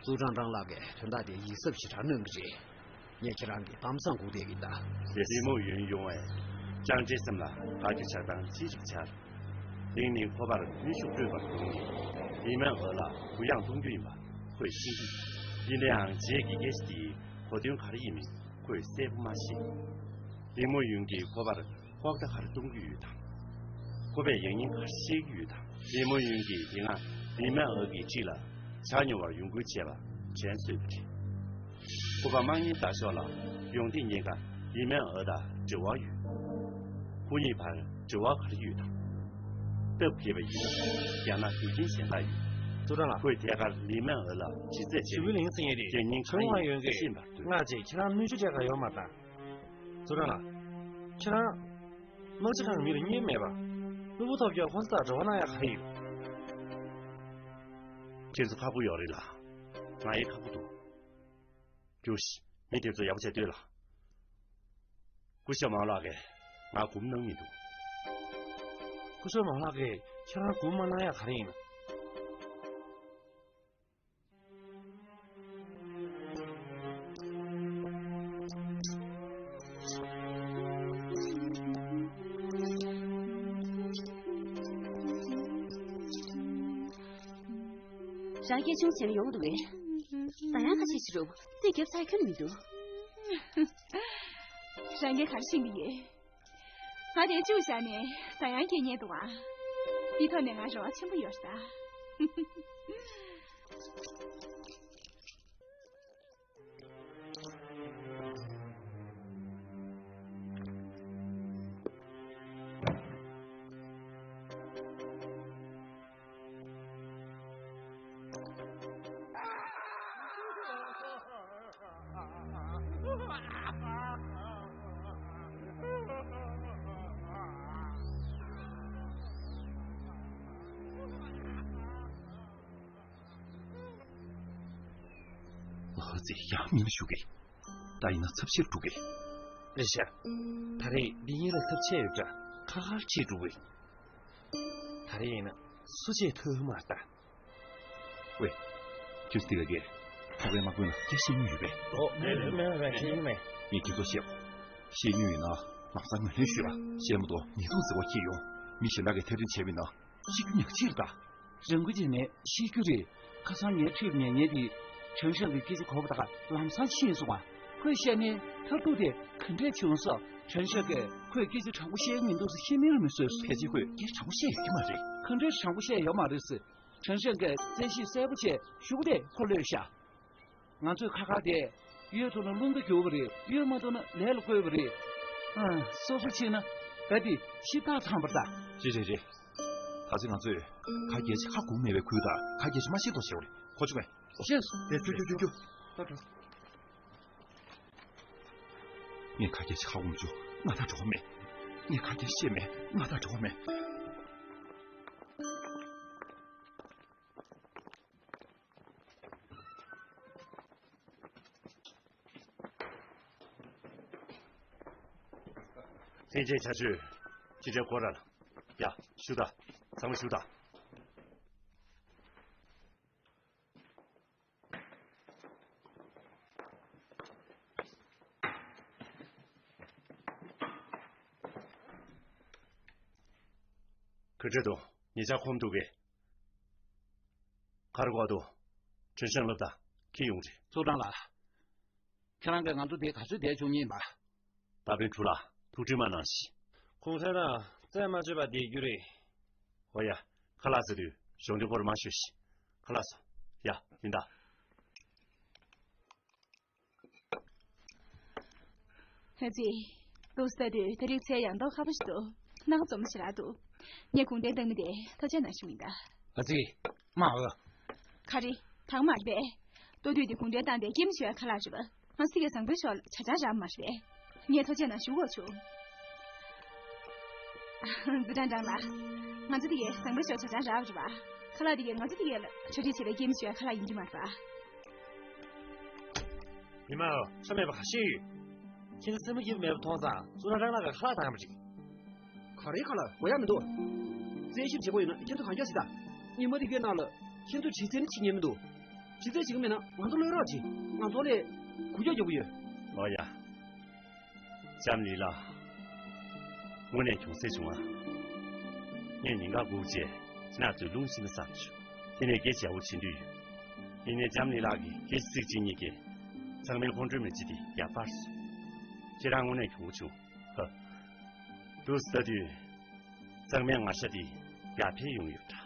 ཙུའུ་ཀྲང་ཀྲང་ལགས་ཀྱིས་དོན་དག་དེ་ཡིད་གཟབ་ཞེ་དྲག་གནང་གི་རེད། ངས་ཁྱེད་རང་གི་གཏམ་བཟང་སྒུག་བསྡད་ཀྱི་ཡིན་ད། ལི་མོ་ཡུན་ཡོང་བས་ཅང་ཀྲེ་སེམས་ལ་དགའ་སྐྱོ་ཆགས་སྡང་ཅི་ཞིག་འཆར། ལིང་ནི་ཁོ་པར་གནོན་ཤུགས་སྤྲོད་པར་དགོངས་ནས་ལི་མན་ཨོ་ལ་གུ་ཡངས་གཏོང་རྒྱུ་ཡིན་པ་ཁོས་ཤེས་ཀྱི་ཡིན། ཡིན་ནའང་རྗེས་ཀྱི་སྐད་ཆ་དེའི་གོ་དོན་ག་རེ་ཡིན་མིན་ཁོས་གསལ་པོ་མ་ཤེས། ལི་མོ་ཡུན་གྱིས་ཁོ་པར་ལྐོག་བརྡ་ག་རེ་གཏོང་གི་ཡོད་དམ། ཁོ་པས་ཡང་སྙིང་ག་རེ་བཤད་ཀྱི་ཡོད་དམ། ལི་མོ་ཡུན་གྱིས་དེ་སྔ་ལི་མན་ཨོ་གི་འཁྲིས་ལ་ཇ་ཉོ་བར་ཡོང་ཁུལ་བྱས་པ་དྲན་གསོས་པ་རེད། ཁོ་པ་དམག་མིའི་ཟླ་ཤོག་ལ་ཡོང་དུས་ཉེན་ཁ་ལི་མན་ཨོ་དང་འབྲེལ་བ་ཡོད། ཁོ་གཉིས་བར་འབྲེལ་བ་ག་རེ་ཡོད་དམ། སྟབས་བདེ་བ་ཡིན་ན་རྒྱ་ནག་རྒྱུ་རྐྱེན་གཞན་དག་ཡོད། ཙུའུ་ཀྲང་ལགས། ཁོས་ཐད་ཀར་ལི་མན་ཨོ་ལ་ཇི་སྲིད་བྱས་ཞུ་བའི་ལིང་ཟེར་མཁན་དེ་རྒྱ་ཉིན་ཁ་ཡིན་ཡོད་གི་ཤེས་པར་འདོད། ང་ཅིག་ཁྱེད་རང་གནོན་ཤུགས་སྤྲད་ག་ཡོད་མ་རེད་ད། ཙུའུ་ཀྲང་ལགས། ཁྱེད་རང་། དམག་སྤྱི་ཁང་གི་མི་ལ་གཉེར་མེད་པ། གློ་བུར་ཐོལ་རྒྱག་ཁོང་ཚོ་དང་འབྲེལ་བ་གནང་ཡག་ག་རེ་ཡོད། ཁྱེད་ཚོ་ཁག་པོ་ཡོད་རེད་ལ། ང་ཡང་ཁག་པོ་འདུག་རྒྱུགས་ཤིག་མི་དེ་ཚོ་ཡག་པོ་བྱས་སྡོད་ལ། སྐུ་ཞབས་མའོ་ལགས་ཀྱིས་ང་སྒུག་གནང་མི་འདུག་སྐུ་ཞབས་མའོ་ལགས་ཀྱིས་ཁྱེད་རང་སྒུག་མ་གནང་ཡག་ག་རེ་ཡིན། རང་སྐད་ཆུང་བྱས་ན་ཡོང་འདུག་གས། ད་ཡང་ཁ་ཤས་ཤིག་རུ་རྩིས་རྒྱབ་ཚར་ཁྱོན་མི་འདུག་རང་གིས་ག་རེ་ཤེས་ཀྱི་ཡོད། ང་དེ་བཅུག་བཞག་ནས་ད་ཡང་སྐྱེལ་ཉེན་འདུག་ཨ། འདི་ཐོག་ནས་ང་རེ་བ་ཆེན་པོ་ཡོད་ས། ཨ་ཙི། ཡང་མིན་ཞུ་གི། ད་ཡིན་ན་ཚབས་ཆེར་འགྲོ་གི། རེད་ཤག་ད་རེས་འདི་གཉིས་ལ་ཚབས་ཆེ་ཡོད་འདྲ། ཁ་ཁར་ཁྲིད་འགྲོ་གི། ད་རེས་ཡིན་ན་སུ་བྱས་ཐུབ་མ་རེད་ད། ཝེ། ཁྱོད་འདི་ག་གེ། ཁ་པའི་དམག་དཔོན་ལ་སྐད་བཤད་མྱོང་ཡོད་པས། ཨོ། མེད་མེད་མེད་མེད། ཤེས་ཀྱི་མེད། ངས་ཁྱེད་ཚོ་བཤད། བཤད་མྱོང་ཡོད་ན་ལམ་སང་ངོས་ལེན་ཞུས་པ། བཤད་མ་གཏོགས་ཉེས་རྡུང་ཟེར་བ་ཁྱེད་ཡོང་། མི་གཞན་དག་གིས་ཐེར་འདོན་བྱས་པ་ཡིན་ན་ཤི་རྒྱུ་ཉག་གཅིག་རེད་ད། རང་འགུལ་བྱས་ནས་ཤེས་རྒྱུ་རེད། ཁ་སང་ངའི་འཁྲིས་ཉལ་ཉལ་དེ་ཁྲེན་ཧྲེང་གི་སྐད་ཆ་གོ་བ་དང་ལམ་སང་ཕྱིན་སོང་བ། ཁོས་བཤད་ནས་མཐར་ཐུག་དེ་ག་འདྲས་བྱུང་སོང་། ཁྲེན་ཧྲེང་གིས་ཁོས་སྐད་ཆ་དྲང་པོ་བཤད་ཀྱི་མི་འདུག་ཟེར་བཤད་མིན་ལ་མི་བཟོས། ཕལ་ཆེར་ཁོས་སྐད་ཆ་དྲང་པོ་བཤད་ཡོད་ཀྱི་མ་རེད། ག་འདྲས་དྲང་པོ་བཤད་ཡོད་མ་རེད་ཟེར། ཁྲེན་ཧྲེང་གིས་བཙན་ཤེད་གསལ་པོ་བྱས་ཤུགས་དེ་ཁོ་གློད་ཤག་ང་ཚོས་ཁ་ཁ་དེ་གཡོལ་ཐུབ་ན་རླུང་རྟ་རྒྱུག་པ་རེད། གཡོལ་མ་ཐུབ་ན་ལས་ལ་བཀོལ་བ་རེད། ཨ། སོ་སོ་ཕྱིན་ན་ད་དེ་ཤི་རྟགས་ཐམ་པ་རེད་ད། རེད་རེད་རེད། ད་ཚེ་ང་ཚོས་ཁ་གྱེས་ཤིག་ཁ་སྒུག་མེད་པའི་ཁུལ་དང་ཁ་གྱེས་ཤིག་མ་ཤེས་དོ་ཞེས་པ་རེད། ཁོ་བྱུང་བས། ཤེས་སོང་། དེ་ཁྱོད་ཁྱོད་ཁྱོད་ཁྱོད། ད་འགྲོ། ངས་ཁ་གྱེས་ཤིག་ཁ་སྒུག་མི་བཅུག་ང་ད་འགྲོ་བ་མེད། ངས་ཁ་གྱེས་ཤིག་བཤད་མེད། ང་ད་འགྲོ་བ་མེད། ལྷན་རྒྱས་ཆ་ཆོས་ཅི་འདྲའི་སྐོར་ར་ལ། ཡ། བཞུགས་དང་། ཚང་མ་བཞུགས་དང་། ག་འདྲ་འདུག་ཉེ་ཆར་ཁོམ་འདུག་གས། ག་རེ་གོ་འདུག་ཁྲེན་ཧྲེང་ལབ་དང་ཁྱེད་ཡོང་རེད། ཙུའུ་ཀྲང་ལགས། ཁྱེད་རང་གིས་ང་ཚོ་འདིར་ག་ཚོད་བསྡད་བཅུག་མཁན་ཡིན་པ། ད་ཕན་ཕྲུག་ལགས་ཐུགས་ཁྲལ་མ་གནང་ཞིག་ཁོང་ཚོ་རང་རྩད་མ་གཅོད་པར་བསྡད་རྒྱུ་རེད། ཨོ་ཡ། ཁ་ལག་ཟ་དུས་གཞོགས་འདྲེན་སྐོར་མ་ཤོད་ཤིག་ཁ་ལག་ཟ། ཡ། ཡིན་ད། ཨ་ཙི། ལུག་ཟ་དུས་ད་རེས་ཚལ་ཡང་མདོག་ཁ་པོ་ཞིག་འདུག་སྣང་བ་འཛོམས་ཞེ་དྲག་འདུག་ངས་གུང་ཁྲན་བཏང་མི་དེ་ཐུགས་རྗེ་གནང་ཞུ་ཡིན་ད། ཨ་ཙི། མ་འོ། ག་རེ། དང་མ་རེད་པས། ལྟོ་དུས་དེ་གུང་ཁྲན་བཏང་སྟེ་སྐྱེམས་ཞུ་ཡ་ཁ་ལག་རེད་པ། ང་སི་གེ་བཟང་པོའི་ཕྱོགས་ལ་ཇ་ཆང་རག་མ་རེད་པས། ངས་ཐུགས་རྗེ་གནང་ཞུ་དགོས་བྱུང་། ཛི་ཀྲང་ཀྲང་ལགས། ང་ཚོ་དེ་གའི་བཟང་པོའི་ཕྱོགས་ཇ་ཆང་རག་རེད་པ། ཁ་ལག་དེ་གའི་ང་ཚོ་དེ་གའི་ལ་གྲ་སྒྲིག་བྱས་པའི་སྐྱེམས་ཞུ་ཡ་ཁ་ལག་ཡིན་གྱི་མ་རེད་པ། མི་མང་། ཆོ་མེད་པ་ཁ་ཤས་ཡོད། ཁྱེད་ཚོ་སེམས་པ་སྐྱིད་པོ་མེད་པ་མཐོང་ཙང་ཙུ་ར་རང་ལ་ཁ་ལག་བཏང་བ་རེད། ག་རེ་ཁ་ལག་དགོས་ཡ་མི་འདུག་རྩད་ཞིབ་བྱེད་དགོས་ཡོད་ན་ཁྱེད་ཚོ་གང་རྒྱག་ཞིག་ད། ཉི་མ་དེ་གའི་ནང་ལ་ཁྱེད་ཚོ་གྲི་རྩལ་ནི་བྱེད་ཉན་མི་འདུག་གྲི་རྩལ་བྱེད་ཀྱི་མེད་ན་ང་ཚོ་གློད་རོགས་བྱེད། ང་ཚོ་ལས་གུ་རྒྱག་རྒྱག་གི་ཡོད། ཨོ་ཡ། ལྕམ་ལི་ལགས། དངོས་གནས་གྱོང་གསབ་བྱུང་ང་། ངས་ཉིན་འགའ་སྒུག་རྗེས་ཁྱེད་རང་ཚོའི་རླུང་ཤི་ན་བསམ་བྱུང་། དེ་ནས་སྐད་ཆ་ཡག་པོ་བྱེད་འདོད་ཡོད། ཡིན་ནའི་ལྕམ་ལི་ལགས་ཀྱིས་སྐད་ཆ་ཚིག་གཅིག་གཉིས་ཀྱིས་ཚང་མའི་ཁོང་ཁྲོའི་མེ་ལྕེ་དེ་ཡར་སྤར་སོང་། ཁྱེད་རང་དངོས་གནས་གྱོང་པོ་བྱུང་། ཧ། འདུག་ཟེར་དུས། ཚང་མའི་ང་རྒྱལ་དེ་ཡར་འཕེལ་ཡོང་ཡོད་འདྲ།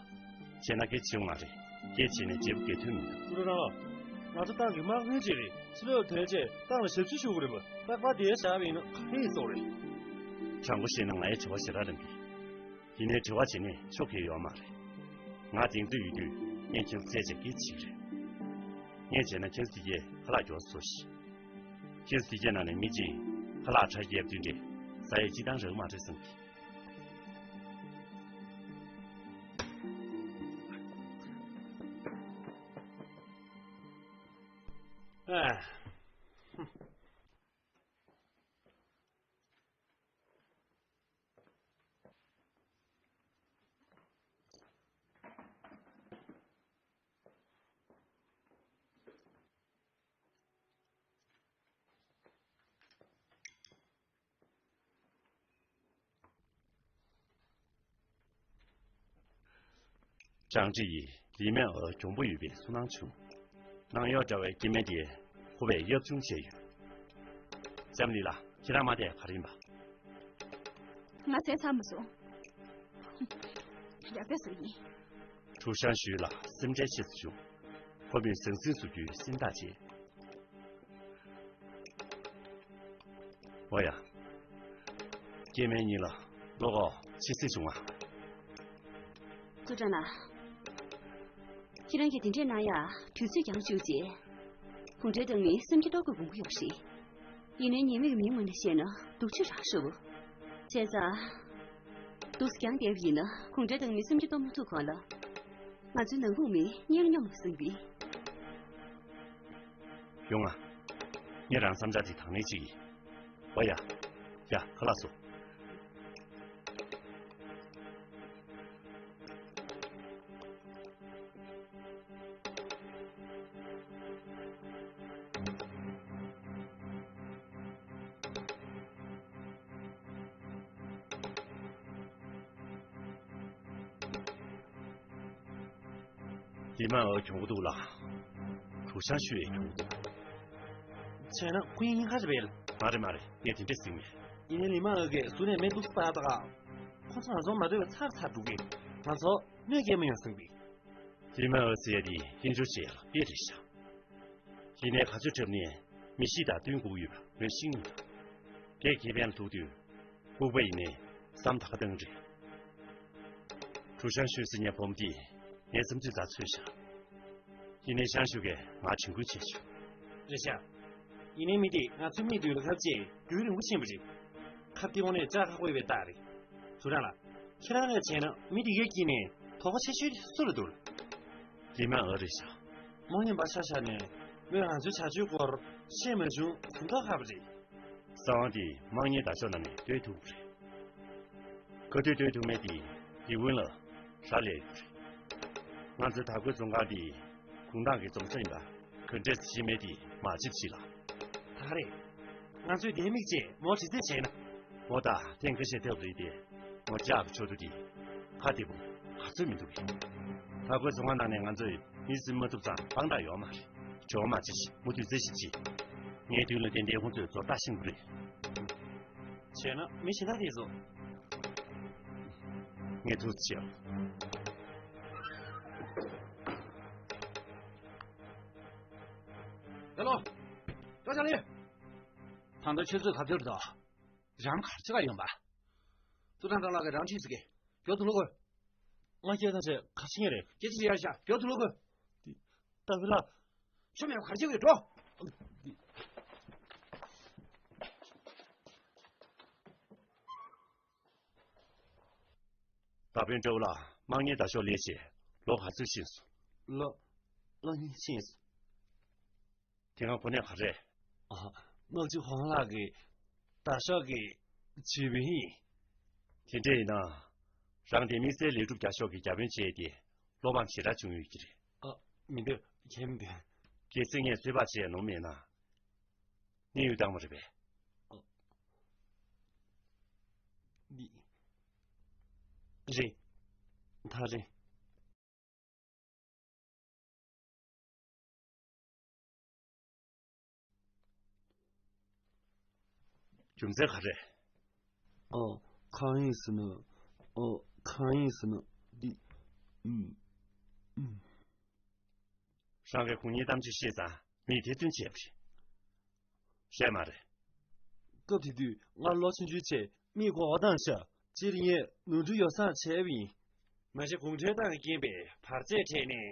བྱས་ན་སྐད་ཆ་བྱུང་མ་རེད། སྐད་ཆ་བྱས་ནས་བརྗེ་པོ་དགེ་མཐུན་མི་འདུག་ཀུ་རུ་རང་། ང་ཚོ་ཏང་གི་དམག་དཔོན་ཅིག་རེད། ཕྱི་ལོགས་ཐོན་རྗེས་ཏང་ལ་ཞབས་ཕྱི་ཞུ་དགོས་རེད་པ། རྟག་པར་དེར་བཞག་པ་ཡིན་ན་ག་རེ་ཡིན་ཚོད་རེད། དྲང་པོ་བཤད་ན་ང་ཡི་དྲི་བ་ཞེ་དྲག་རང་གི། ཡིན་ནའི་དྲི་བ་བྱེད་ནས་ཆོ་ག་ཡོད་མ་རེད། ང་གདེང་ཚོད་ཡོད་དུས་ངས་ཁྱེད་ཚོ་བཙལ་བྱས་སྐད་ཆ་བྱེད་ཀྱི་རེད། ངས་བྱས་ན་ཁྱེད་ཚོ་དེ་གས་ཁ་ལག་མགྱོགས་སུ་བཟོ་ཤིག་ཁྱེད་ཚོ་དེ་གས་ནང་ནས་མི་གཅིག་ཁ་ལག་ཁྲ་རྒྱབ་དུས་འདྲ་ཟ་ཡས་སྤྱིར་བཏང་རག་མ་རེད་བསམ་གི། ཨ། ཀྲང་ཀྲི་ཡིས་ལི་མེན་ཨོ་གྱོང་པོ་ཡོད་པའི་སུན་སྣང་བྱུང་། ནང་གཡོག་འདྲ་བའི་སྐྱེ་དམན་དེས་ཁོ་པས་གཡབ་ཆུང་བྱས་ཡོད། ལྕམ་ལི་ལགས། ཁྱེད་རང་མ་བསྡད་ག་རེ་ཡིན་པ། ང་བཙལ་ཚར་མ་སོང་། ཡག་པས་བཟོས་ཡིན། ཁྲུའུ་ཤང་ཞུས་ལ་སེམས་ཁྲལ་ཆེ་ཙམ་བྱུང་། ཁོ་མོས་ཟང་ཟིང་བཟོ་རྒྱུའི་སེམས་ཐག་བཅད། ཨོ་ཡ། སྐྱེ་དམན་གཉིས་ལ་བློ་ཁོག་ཆེ་སེ་བྱུང་ང་། ཙུའུ་ཀྲང་ལགས། ཁྱེད་རང་གིས་དེ་འདྲས་གནང་ཡག་དུས་ཚོད་ཀྱང་བཅུག་རྗེས། གུང་ཁྲན་ཏང་མི་སེམས་ཀྱི་ལྟོ་གོས་སྦོམ་པོ་ཡོད་རེད། ཡིན་ནའི་ཉེས་མེད་ཀྱི་མིའི་ངོས་ནས་བཤད་ན་སྡུག་ཆུ་རག་ཤོག་བྱས་ཙང་། འདུག་སེ་རྒྱང་བསྡད་པ་ཡིན་ན་གུང་ཁྲན་ཏང་མི་སེམས་ཀྱི་ལྟོ་མ་ཐུག་གོང་ལ། ང་ཚོའི་ནང་ཁུག་མི་གཉེན་སྙོམས་ལ་སེམས་པའི། ཡོང་ང་། ངས་རང་བསམ་འཆར་དེ་དང་ལེན་བྱེད་ཀྱི། ཨོ་ཡ། ཡ། ཁ་ལག་བཟོ། ལི་མ་འོ་གྱོང་པོ་འདུག་ལགས། གྲུ་ཤང་ཤུ་ཡས་གྱོང་པོ་འདུག་བྱས་ན་ཁོ་ཡིན་ཁ་རེད་པས། མ་རེད་མ་རེད། ངས་དེ་འདྲས་ཟེར་མེད། ཡིན་ནའི་ལི་མ་འོ་གིས་ཟུར་ནས་མེ་འདུག་སེ་སྤར་ད་ག་ཁོ་ཚོ་ང་ཚོ་མ་འདོད་པ་ཚར་ཚར་འགྲོ་གི། ང་ཚོ་གནོད་སྐྱེལ་མ་ཡོང་བསམ་གི། ལི་མ་འོ་ཟེར་ཡ་དེ་དབྱེན་སྦྱོར་བྱེད་ཡ་ལ་དཔེ་རེད་ཤག་ཡིན་ནའི་ག་ཚོད་འཁྲབ་ནས་མི་ཤི་དང་བསྟུན་དགོས་ཀྱི་ཡོད་པ་ངས་ཤེས་ཀྱི་ཡོད། དེ་ཁེ་ཕན་ལ་ཐུག་དུས་ལྐུགས་པ་ཡིན་ནའི་བསམ་ད་ག་བཏང་རེད། གྲུ་ཤང་ཤུ་ཟེར་མཁན་བུ་མོ་དེས་ངའི་བསམ་ཚུལ་ད་འཚོལ་ཤག་ཡིན་ནའི་ཤང་ཤུ་གས་ང་དྲན་སྐུལ་བྱས་བྱུང་། རེད་ཤག་ཡིན་ནའི་མི་དེས་ང་ཚོའི་མིག་མདུན་ལ་ཁབ་ཅིག་རྒྱུན་རིང་པོ་ཕྱིན་པ་རེད། ཁབ་དེ་དངོས་གནས་བཅག་ཁག་པོ་ཡོད་པའི་རྟགས་རེད། ཟུར་རང་ལ། ཁྱེད་རང་ལས་བྱས་ན་མི་དེ་གའི་དཀྱིལ་ནས་དོགས་པ་ཆེ་ཤོས་དེ་སུ་ལ་འདུག་ལི་མ་འོ་རེད་ཤག་མོ་ཡིན་པ་ཆ་བཞག་ནས་མོས་ང་ཚོའི་བྱ་སྤྱོད་སྐོར་ཤེས་མ་བྱུང་གཟིགས་མདོག་ཁ་པོ་རེད། གསང་བ་འདི་དམག་གཉེར་དར་ལྕོག་ནང་ནས་བཏོན་ཐུབ་པ་རེད། ག་དུས་བཏོན་ཐུབ་མེད་དེ་ཡིད་འོང་ལ་རག་ལས་ཡོད་རེད། ང་ཚོའི་དར་གོས་བཙོང་ཁང་འདི་གུང་ཐང་གི་རྫོང་ས་ཡིན་པ་ག་འདྲས་ཤེས་མེད་དེ་མ་བྱེད་ཅིག་ལ། ད་རེད། ང་ཚོས་ལྡེ་མིག་ཅེས་མོ་དྲི་རྩད་བྱས་ན། མོ་ད་ཐེངས་ཁ་ཤས་ཐེབས་རེད་དེ། མོ་ལྕགས་ཀྱི་ཆོ་འཕྲུལ་དེ་ཁ་བདེ་པོ་ག་ཚོད་མི་འདུག་གས། དར་གོས་བཙོང་ཁང་ནང་ནས་ང་ཚོས་མི་བཟོས་མ་ཐུབ་ཙང་དཔང་རྟགས་ཡོད་མ་རེད། བྲེལ་བ་མ་བྱེད་ཤིག་མུ་མཐུད་རྩད་ཞིབ་བྱེད། ངའི་མདུན་ལ་བསྡད་བསྡད་ཁོང་ཚོས་བཟོ་ལྟ་ཤེས་དགོས་རེད། བྱས་ན་མི་གཞན་དག་དེ་ཚོ། ངས་ཐུགས་རྗེ་ཆེ། ཧེ་ལོ། ཀྲོ་ཅང་ལི། ད་ལྟ་ཆུ་ཚོད་ག་ཚོད་རེད་དོ། རང་གར་ཆེ་ག་ཡོང་པ། ཙུ་ཀྲང་ཀྲང་ལགས་ཀྱིས་རང་ཁྲིད་ཟེར་གི། མགྱོགས་དུ་ལོག་དགོས། ང་སྐད་བཏང་བྱས་ག་ཕྱིན་རེད། སྐད་ཆ་ཡར་བཞག་མགྱོགས་དུ་ལོག་དགོས། ཏ་ཕི་ལགས། ཤོ་མེད་གར་བྱེད་དགོས་འགྲོ། ད་ཕན་སྤྲེའུ་ལགས་དམག་གཉེར་ད་ཤོག་ལས་བྱས་ལོ་ག་ཚོད་ཕྱིན་སོང་། ལོ། ལོ་གཉིས་ཕྱིན་སོང་། དེ་སྔ་གོ་གནས་ག་རེ། ཨ། དམག་སྤྱི་ཧོང་ལགས་ཀྱི་ད་ཤོག་གི་ཇུས་བུན་ཡིན། དེ་འདྲ་ཡིན་ན། རང་དེ་དམིགས་བསལ་ལས་སྒྲུབ་བརྒྱ་ཤོག་གི་བརྒྱ་དཔོན་བྱས་ཏེ་བློ་ཕམ་ཞེ་དྲག་བྱུང་ཡོད་ཀྱི་རེད། ཨ། མི་འདོད་ཁྱེད་མི་འདོད། གལ་སྲིད་ངས་ཚོད་དཔག་བྱས་ནོར་མེད་ན། གནས་ཡུལ་བཏང་བ་རེད་པས། ཨ། འདི། རེད། ད་རེད། རྒྱུ་མཚན་ག་རེ། ཨོ། གང་ཡིན་ཟེར་ན། ཨོ། གང་ཡིན་ཟེར་ན། འདི། ཨུམ། ཨུམ། རང་གིས་ཁོང་གཉིས་གཏམ་རྒྱུད་བཤད་ཙང་མིས་དེ་བསྟུན་བྱས་པ་རེད། བཤད་མ་རེད། སྐབས་དེ་དུས་ང་ལོ་ཆུང་ཆུང་བྱས་མིས་མགོ་བོ་བཏང་ཤག་སྤྱིར་ངས་ནོར་འཁྲུལ་ཡོ་བསྲང་བྱས་པ་ཡིན། མ་གཞི་གུང་ཁྲན་ཏང་གིས་རྐྱེན་པས་བར་ཆད་འཕྲད་ནས།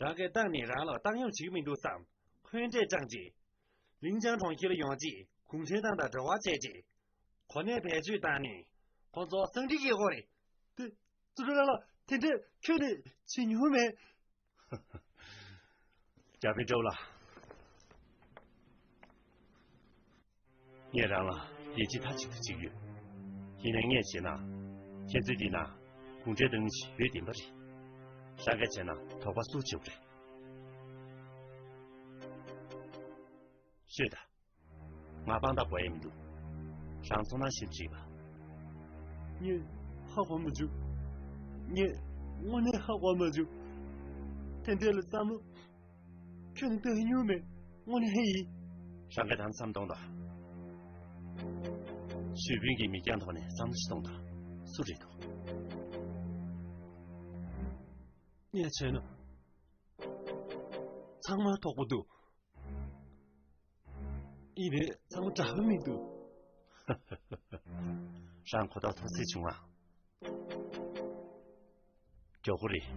རང་གི་ཏང་ནས་རང་ལ་བཏང་སྙོམས་བྱེད་ཀྱི་མི་འདུག་བསམ་འཁོན་འགྲས་བཅངས་རྗེས། ལིན་ཅང་གྲོང་ཁྱེར་ཡོང་རྗེས་གུང་ཁྲན་ཏང་དང་འབྲེལ་བ་བྱས་རྗེས། གོ་གནས་བེད་སྤྱོད་བཏང་ནས་ཁོང་ཚོ་གསང་འཕྲིན་བསྐྱལ་ཡོད་རེད། དེ། ཙུ་ཀྲང་ལགས། དེ་འདྲས་ཁྱོན་ནས་བྱེད་མྱོང་མེད། རྒྱ་དཔོན་སྤྲེའུ་ལགས། ངས་རང་ལ་ཡིད་ཆེས་མཐའ་གཅིག་ཏུ་བྱེད་ཀྱི་ཡོད། ཡིན་ནའི་ངས་བྱས་ན། ཁྱེད་ཚོའི་འདི་ན་གུང་ཁྲན་ཏང་ཞིག་ཡོད་བདེན་པ་རེད། རང་གིས་བྱས་ན་དོགས་པ་སུས་བྱེད་དགོས་རེད། ཤོད་དང་། ང་དཔང་རྟགས་དགོས་ཡས་མི་འདུག་རང་ཚོར་སྣང་ཞིབ་ཅིག་པ། ངས་ཧ་གོ་མ་བྱུང་། ངས་དངོས་གནས་ཧ་གོ་མ་བྱུང་། དེ་འདྲས་ལ་བསམ་བློ་ཁྱོན་ནས་བཏང་མྱོང་མེད། དངོས་གནས་ཧེ་ཡིན། རང་གིས་དང་བསམ་གཏོང་དང་། ཞུས་ཕིང་གིས་མིག་རྒྱང་ཐོག་ནས་བསམ་བློ་ཞིག་གཏོང་དང་། སུ་རེད་འདུག་ངས་བྱས་ན། ཚང་མར་དོགས་པ་འདུག་ཡིན་ནའི་ཚང་མ་འདྲ་པོ་མི་འདུག་རང་གོ་རྟོགས་མཐོ་ཚད་བྱུང་ང་། མགྱོགས་པོ་རེད།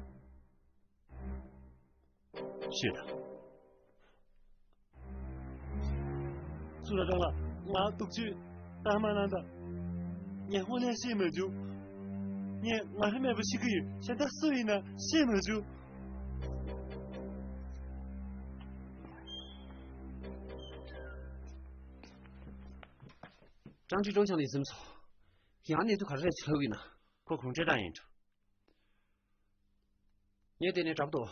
ཤོད་དང་། ཙུ་ཀྲང་ལགས། ང་སྡུག་ཅུས་ལྟ་མ་གནང་དང་། ངས་དངོས་གནས་ཤེས་མ་བྱུང་། ངས་ངོ་ཧྲ་མེད་པ་ཤི་གི་ཡོད། གཞན་དག་སུ་ཡིན་ན་ཤེས་མ་བྱུང་། ཀྲང་ཀྲི་ཀྲོའུ་ཅང་ལ་གཟིམས་སོང་། ཡང་གནས་ཚུལ་ག་རེ་རེད་ཅེས་ལབ་ཡིན་ན། ཁོ་གུང་ཁྲན་ཏང་ཡིན་འགྲོ། ངས་བལྟས་ནས་འདྲ་པོ་འདུག་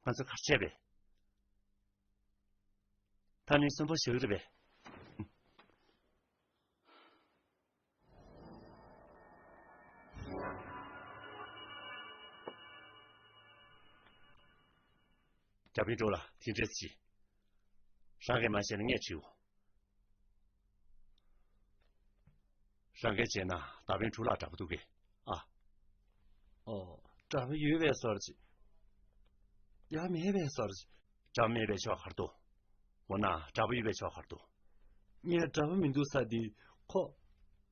ང་ཚོ་གར་ཆས་པས། ད་ནི་གསོན་པོ་ཞིག་རེད་པས། རྒྱ་དཔོན་ཀྲོའུ་ལགས། དེ་འདྲས་ཅི། རང་གིས་མ་བཤད་ན་ངས་བྲིའོ། རང་གིས་བྱས་ན་ད་དཔོན་ཕྲུག་ལགས་འདྲ་པོ་འདུག་གས། ཨ། ཨོ། འདྲ་པོ་ཡོད་པའི་བཟོ་འདྲ་ཅིག་ཡང་མེད་པའི་བཟོ་འདྲ་ཅིག་འདྲ་པོ་མེད་པའི་ཕྱོགས་ག་རེ་འདུག་འོ་ན་འདྲ་པོ་ཡོད་པའི་ཕྱོགས་ག་རེ་འདུག་ངས་འདྲ་པོ་མི་འདུག་ཟེར་དེ་ཁོ་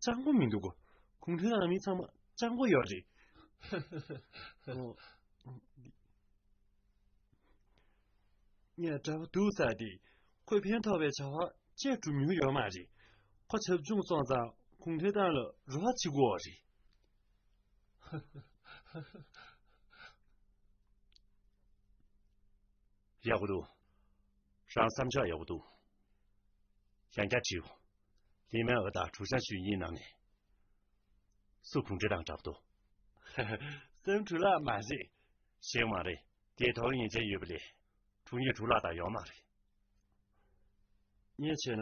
སྤྱང་པོ་མི་འདུག་གོ། གུང་ཁྲན་ཏང་མི་ཚང་མ་སྤྱང་པོ་ཡོད་རེད། ཨོ། ངས་འདྲ་པོ་འདུག་ཟེར་དེ། ཁོས་ཕན་ཐོགས་པའི་བྱ་བ་ཅིག་སྒྲུབ་མྱོང་ཡོད་མ་རེད། ཁོ་བྱབ་ཆུང་སོང་ཙང་གུང་ཁྲན་ཏང་ལ་རོགས་པ་བྱེད་དགོས་པ་རེད། ཡག་པོ་འདུག་རང་བསམ་ཕྱོགས་ཡག་པོ་འདུག་ཡང་བསྐྱར་དྲིའོ། ལི་མན་ཨོ་དང་ཀྲུའུ་ཞང་ཞུས་གཉིས་ནང་ནས། སུ་གུང་ཁྲན་ཏང་འདྲ་པོ་འདུག་སེམས་ཕྲུག་ལགས་མ་རེད། ཤེས་མ་རེད། དེའི་ཐོག་ལ་ཉེས་ཅན་ཡོད་པ་ལས། ཕྲུག་གཉིས་ཕྲུག་ལགས་དང་ཡོད་མ་རེད། ངས་བྱས་ན།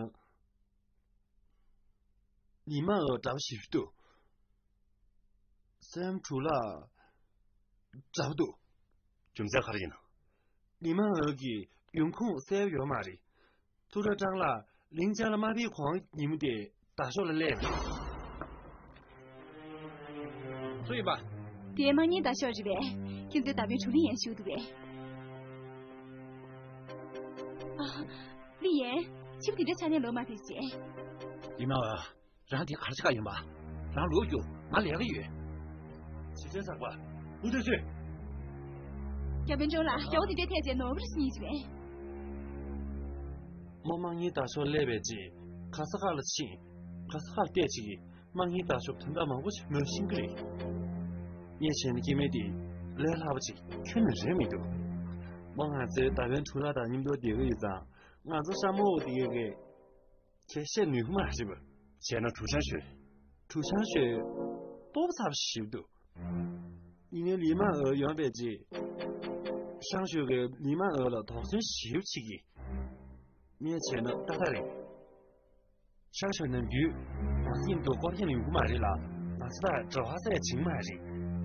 ལི་མན་ཨོ་འདྲ་པོ་ཞིག་འདུག་སེམས་ཕྲུག་ལགས་འདྲ་པོ་འདུག་རྒྱུ་མཚན་ག་རེ་ཡིན་ནམ། ལི་མན་ཨོ་གི་ཡོང་ཁུངས་གསལ་པོ་ཡོད་མ་རེད། ཙུ་ཀྲང་ལགས་ལིན་ཅང་ལ་དམའ་འབེབས་གོང་ཉིན་མོ་དེ་ད་ཤོག་ལ་སླེབས། སུ་ཡིན་པ། དེ་དམག་གཉེར་ད་ཤོག་རེད་པས། ཁྱེད་ཚོའི་ད་ཕན་ཕྲུག་ལི་ཡན་ཞུ་འདུག་པས། ཨ། ལི་ཡན། ཁྱིམ་དེ་འདྲ་ཆ་ནས་ལོ་མ་ཕེབས་ཤེས། ཡིན་ནའང་། རང་དེ་གར་ཆ་ག་ཡིན་པ། རང་ལོག་རྒྱུག་ང་ལས་ཀ་ཡོད། ཕྱི་ཚན་ཚགས་པ། ཧུ་ཏུ་ཚུ། རྒྱ་དཔོན་ཇོ་ལགས། རྒྱལ་པོ་དེ་འདྲའི་ཐད་ཚེ་ནོར་བུ་རེ་སྙིང་རྗེ་བས། མོ་དམག་གཉེར་དར་ཤོག་སླེབས་པའི་རྗེས། ག་ས་ག་ལ་ཕྱིན། ག་ས་ག་ལ་བལྟས་ཅིག་གིས། དམག་གཉེར་དར་ཤོག་དོན་དག་མང་པོ་ཞིག་མོས་ཤེས་ཀྱི་རེད། ངས་བྱས་ན་སྐྱེ་དམན་དེ་ལས་སླ་པོ་ཅིག་ཁྱོན་ནས་རེད་མི་འདུག་མོ་ང་ཚོའི་ཟླ་བའི་འཕྲུལ་ལག་དང་མཉམ་དུ་བསྡད་ཀྱི་ཡོད་ཙང་། ང་ཚོ་ཤ་མོ་བོ་དེ་གས་གས་ཁྱེད་བཤད་ནུས་ཀྱི་མ་རེད་པ། བྱས་ན་གྲུ་ཆང་ཤོད། གྲུ་ཆང་ཤོད། སྤོབས་པོ་ཚ་པོ་ཞིག་འདུག་ཡིན་ནའི་ལི་མ་འོ་ཡོང་བའི་རྗེས། ཤང་ཤོད་ཀྱིས་ལི་མ་འོ་ལ་དོགས་ཟོན་ཞེ་པོ་བྱེད་ཀྱི། ངས་བྱས་ན་ཏག་ཏག་རེད། ཤང་ཤོད་ནམ་རྒྱུན་ང་ཚོ་མཉམ་དུ་སྐོར་གཡེང་ཡོང་གི་མ་རེད་ལ། ང་ཚོ་དང་འབྲེལ་བ་ཟེར་ཡ་བྱེད་ཀྱི་མ་རེད།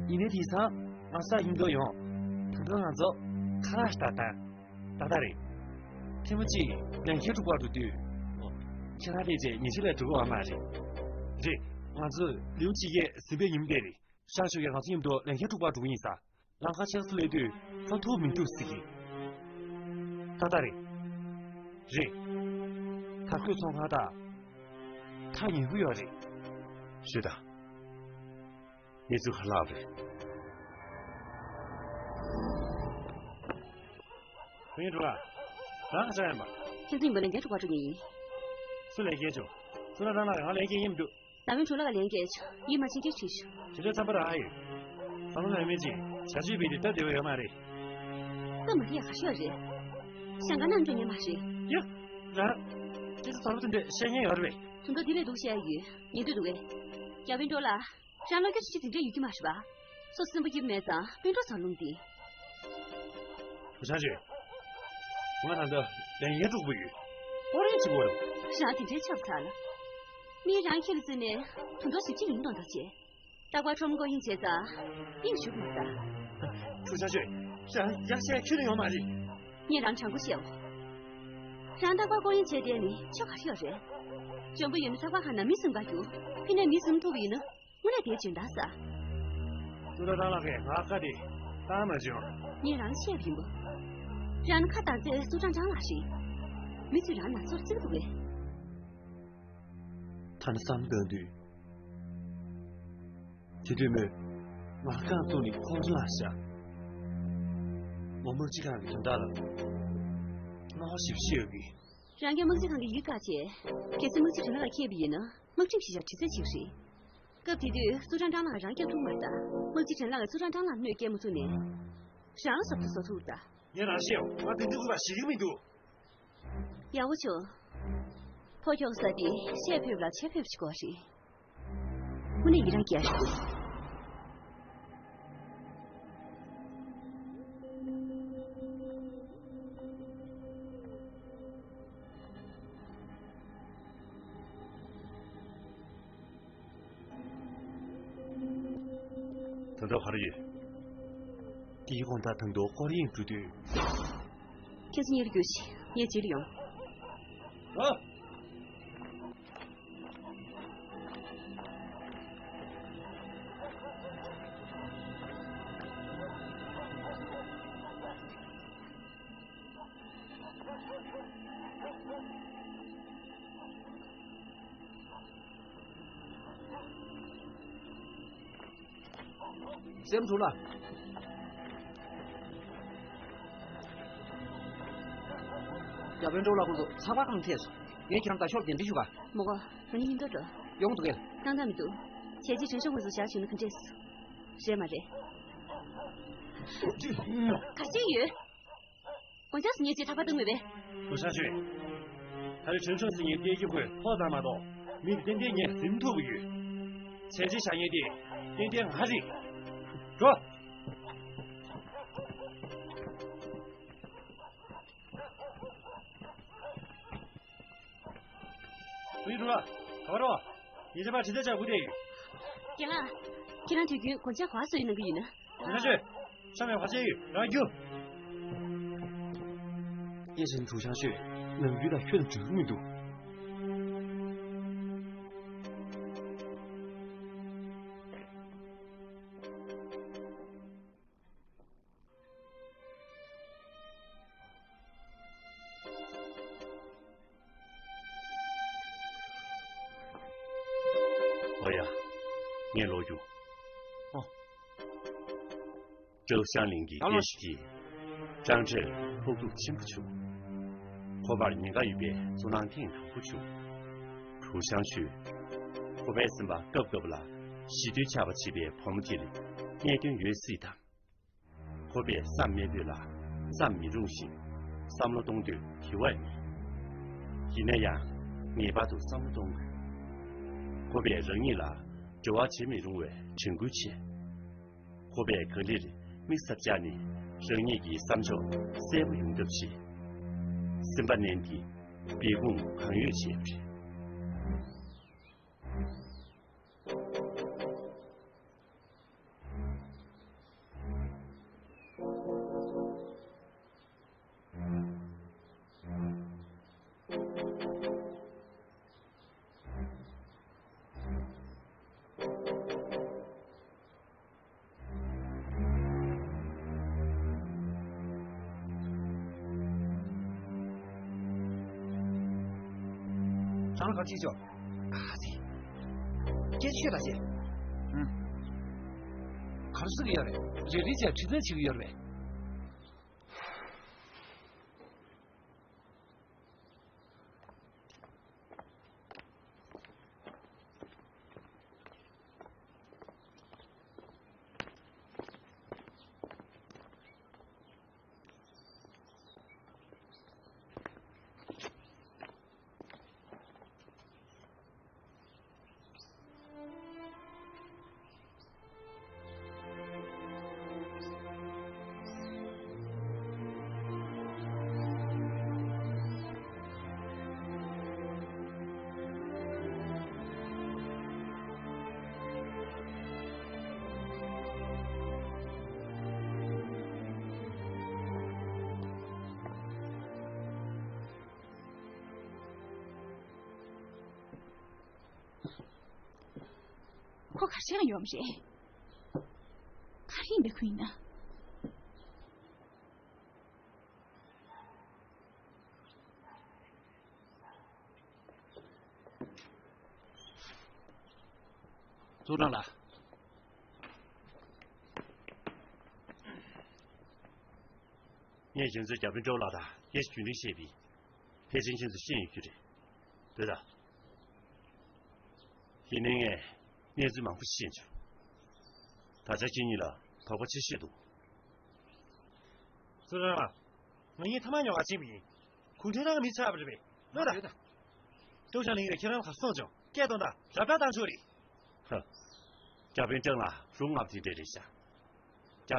ཡིན་ནའི་དེང་སང་ང་ཚོ་དང་མཉམ་དུ་ཡོང་། ད་དུང་ང་ཚོ་ཁ་ལག་ཞིག་ལྟ་སྟངས་ཏག་ཏག་རེད། ཐེངས་མ་གཅིག་ལས་འཁྱུར་དྲུག་པ་འགྲོ་དུས། ཁྱེད་རང་ཕེབས་རྗེས་ཉིན་ཤས་ལས་འགྲོ་གི་ཡོད་མ་རེད། རེད། ང་ཚོ་ལེའུ་གཅིག་གི་ཟིན་པའི་ཉིན་མོ་དེ་རེད། ཤང་ཤོད་ཀྱིས་ང་ཚོ་མཉམ་དུ་ལས་འཁྱུར་དྲུག་པ་འགྲོ་གི་ཡིན་ཟེར། ལམ་ཁ་ཕྱེད་ཀ་ཙམ་སླེབས་དུས་ལྷོད་ཐུབ་མི་འདུག་ཟེར་གི། ཏག་ཏག་རེད། རེད། དར་གོས་ཚོང་ཁང་དང་། ཐག་ཉེ་པོ་ཡོད་རེད། ཤོད་དང་། གནས་ཚུལ་ཧ་ལས་པ་རེད། ཁོང་ཡིན་འགྲོ་ལ། རང་ཧ་ཅང་ཡིན་པ། ཁྱེད་ཚོ་ཡིན་པ་ལས་འགན་འཁྲི་བ་སྒྲུབ་མཁན་ཡིན། སུ་ལས་འགན་བྱུང་། སུ་ལ་རང་ལ་ང་ལས་འགན་ཡིན་མི་འདུག་ད་མིན་གྲོ་ལ་ལ་ལན་སྐྱེལ་ཆོག་ཡིད་མ་ཆེས་ཀྱི་ཁྲིད་ཤོག་དེ་འདྲ་བསམ་པ་རག་ཡོད། བསམ་བློ་ནང་མེད་ཅིང་བྱ་སྤྱོད་སྤེལ་དུས་སྟབས་བདེ་བ་ཡོད་མ་རེད། སྟབས་མ་བདེ་ཡ་ག་ཤོད་རེད། ཞང་ཀང་ནང་འགྲོ་ཉན་མ་རེད། ཡ། རང་། ཁྱེད་ཚོ་ཚོར་བ་དེ་འདྲ་བཤད་མཁན་ཡོད་རེད་པས། དོན་དག་དེ་ལས་སྡུག་བཤད་ཡ་ཡོད། ཉན་འདོད་འདུག་གས། རྒྱ་དཔོན་གྲོ་ལ། རང་བློ་སྐྱོ་ཤོས་ཅིག་དེ་འདྲ་ཡོད་ཀྱི་མ་རེད་པ། སོ་སེམས་པ་སྐྱིད་མེད་ཙང་དཔོན་གྲོགས་ཚོར་རླུང་འདི། བུ་ཆང་ཆོས། ང་ད་ལྟ་ལས་ངན་དཀྲུག་པོ་ཡོད། ཧོར་ཡན་གཅིག་པོ་རེད། རང་དེ་འདྲའི་ཆབ་ཚ་ལ། མིས་རང་ཁྱེད་ལ་བརྩིས་ནས་དུང་ཐོག་ཞིབ་ཅིག་ཡིན་མདོག་མདོག་བྱས། རྟག་པར་ཁྲོམ་སྐོར་གཡེང་བྱས་ཙང་། གཡེང་ཞུགས་མ་ད། བུ་ཆང་ཆོས། རང་ཡག་བཤད་ཁྱོན་ནས་ཡོང་མ་རེད། ངས་རང་དྲང་པོ་བཤད་འོ། རང་རྟག་པར་སྐོར་གཡེང་བྱས་བསྡད་ནས་ཆོ་ག་རེ་ཡོད་རེད། འཇོན་པོ་ཡོད་ན་རྟག་པར་ཁ་ན་མི་སུན་པ་རྒྱུ། ཕི་ནས་མི་སུན་ཐུབ་པ་ཡིན་ན། དངོས་གནས་དེའི་སྦྱིན་བདག་ས། སུ་ར་རང་ལགས་ཀྱིས་ང་བཀའ་དེ་བཏང་མ་བྱུང་། ངས་རང་བཤད་པ་ཡིན་པ། རང་ཁ་བཏང་ཚེ་སུ་ཀྲང་ཀྲང་ལགས་རེད། མི་ཚོས་རང་ན་ཚོར་བརྩི་གི་འདུག་གས། ད་ནི་བསམ་བཏང་དུས། དེ་དུས་མོས་ང་རྐང་བཙུགས་ནས་ཁོང་ཚོ་ལ་བཤད། ངོ་མ་དམག་སྤྱི་ཁང་གི་དོན་དག་ལ་སྣང་བ་ཞིབ་ཞིབ་ཡོད་གི། རང་གིས་དམག་སྤྱི་ཁང་གི་ཡིག་བཀག་བྱས། གལ་སྲིད་དམག་སྤྱི་དྲིན་ལ་ཁེལ་བ་ཡིན་ན་དམག་ཁྲིམས་གཞི་བཞག་དྲི་རྩད་བྱེད་ཀྱི་རེད། སྐབས་དེ་དུས་སུ་ཀྲང་ཀྲང་ལགས་རང་སྐྱབས་ཐུབ་མ་རེད་ད། དམག་སྤྱི་དྲིན་ལ་སུ་ཀྲང་ཀྲང་ལ་གནོད་སྐྱེལ་མ་ཐུབ་ནས། རང་ལ་བཟོ་ཐུབ་བཟོ་ཐུབ་ད། ངས་རང་ཤེས་ཡོང་། ང་དེ་འདྲ་དགོས་པ་ཞིག་མི་འདུག་ཡག་པོ་བྱུང་། ཕོ་ཁྱོག་ས་དེ་བཤད་ཕོད་པ་ལ་བྱེད་ཕོད་པ་ཞིག་དགོས་རེད། དངོས་གནས་ཡི་རང་རྒྱལ་ཞིག་འདུག་ད་ལྟ་ག་རེ་ཡོད། དེའི་དགོང་དག་དང་དུ་སྐོར་གཡེང་འགྲོ་དུས། ཁྱེད་ཚོ་གཉིས་ཀྱིས་རྒྱུགས་ཤིག་ངས་རྗེས་ལ་ཡོང་། ཨ། སེམས་འཁྲུག་ལ། རྒྱ་དཔོན་གྲོགས་ལ་ཁོང་ཚོ་ཚགས་པར་ཁང་ཐད་སོང་། ངས་ཁྱེད་རང་དང་ཤོག་གདན་འདྲེན་ཞུ་ག་མོ་གོ། ང་གཉིས་མཉམ་དུ་འགྲོ། ཡོང་འདུག་གས། སྣང་དག་མི་འདུག་བྱས་རྗེས་དྲན་ཤོག་ངོས་སུ་བཞག་བཞུགས་ན་ག་འདྲས། རེད་མ་རེད། ག་ཅི་ཡོད། དགོངས་འཆར་སུ་ཉེས་ཅིག་ཐག་པ་བཏང་མེད་པས། ལོ་ཤ་ཆོས། ད་རེས་དྲན་ཤོག་ཟེར་མཁན་བསྟན་རྒྱུ་ཁོས་ཐོག་ཙམ་མ་གཏོགས་མི་འདི་ཏན་ཏན་ངས་ཟིན་ཐུབ་ཀྱི་ཡོད། བྱས་རྗེས་བཞག་མཁན་དེ་ཏན་ཏན་ང་རེད། འགྲོ། སུ་ཡིན་འགྲོ་ལ། ག་པར་རོ། ཉེ་ཆར་པར་དྲི་རྩད་བྱ་དགོས་དེ་ཡོད། རྒན་ལགས། ཁྱེད་རང་དུས་རྒྱུན་དགོངས་འཆར་ག་པར་བཟོ་ཡི་གནང་གི་ཡིན་ན། ཁྱེད་རང་ཤོད། ཤ་མེད་བ་ཅན་ཡོད་རང་རྒྱུ། ཡེ་ཤེས་གྲུ་ཆང་ཤོད། ནམ་རྒྱུན་དང་ཁྱོད་འགྲིག་མི་འདུག་ངས་ཀློག་རྒྱུ། ཨོ། ཀྲའུ་ཤང་གླིང་གི་ད་ལོ། སྐད་ཤུགས་ཀྱིས་ཀྲང་ཀྲེར་ཕོག་ཐུག་ཆེན་པོ་བྱུང་། ཁོ་པར་ཉེན་ཁ་ཡོད་པའི་ཚོར་སྣང་ཐེངས་དང་པོ་བྱུང་། གྲུ་ཤང་ཤུས། ཁོ་པའི་སེམས་པ་སྐབས་སྐབས་ལ་ཞི་དུལ་ཆགས་པ་བྱེད་པའི་བུ་མོ་དེ་ལ་གནད་དོན་ཡོད་སྲིད་དམ། ཁོ་པས་བསམ་མེད་པོས་ལ་བསམ་མི་རུང་ཞིང་། བསམ་བློ་གཏོང་འདོད་དེ་བས་མེད། ཡིན་ན་ཡང་ངེས་པར་དུ་བསམ་བློ་གཏོང་དགོས། ཁོ་པས་རང་ཉིད་ལ་འབྲེལ་བ་བྱེད་མི་རུང་བའི་དྲན་སྐུལ་བྱས། ཁོ་པས་ག་ལེར་དམིགས་བསལ་བཅར་ནས་རང་ཉིད་ཀྱི་བསམ་ཕྱོགས་གསལ་པོ་ཡོང་ཐབས་བྱས། སེམས་པ་མནན་ཏེ་སྦས་སྐུང་གང་ཡོད་བྱས་པ་རེད། ཁྱེད་རང་ག་ཅིག་ཅོ། ཨ་ཙི། སྐད་ཆ་ཤོད་ད་ཅེ། ཨུམ། ག་རེ་ཟེར་གི་ཡོད་རེད། རེ་རེ་བྱས་དྲི་རྩད་བྱེད་ཀྱི་ཡོད་རེད་པས། ཁོ་གར་ཆགས་ཡོད་མ་རེད། ག་རེ་ཡིན་པའི་ཁུལ་ཡིན་ན། ཙུའུ་ཀྲང་ལགས། ངས་ཁྱེད་ཚོའི་བརྒྱ་དཔོན་ཀྲོའུ་ལགས་དང་སྐད་ཆ་རྒྱུན་རིང་བཤད་པས། ཕལ་ཆེར་ཁྱེད་ཚོས་ཤེས་ཡོད་རྒྱུ་རེད། འདོད་ད། ཡིན་ནའི་ངས་གནས་ཚུལ་མང་པོ་ཤེས་བྱུང་། ད་ཆ་ཁྱེད་གཉིས་ལ་དོགས་པ་ཆེ་ཤོས་འདུག་ཙུའུ་ཀྲང་ལགས། ང་གཉིས་ཐ་མག་ཉོ་གར་ཕྱིན་པ་ཡིན། གུང་ཁྲན་ཏང་གི་མི་ཆགས་པ་རེད་པས། ལོས་དང་། ཡོད་དང་། ཀྲོའུ་ཤང་གླིང་རེད། ཁྱེད་རང་ལ་ག་རེ་གསུངས་བྱུང་། སྐད་གཏོང་དང་། རབ་བསྒྲགས་བཏང་ཆོག་རེད། ཧ། བརྒྱ་དཔོན་ཀྲང་ལགས་རུང་ང་དེ་འདྲས་རེད་ཤག་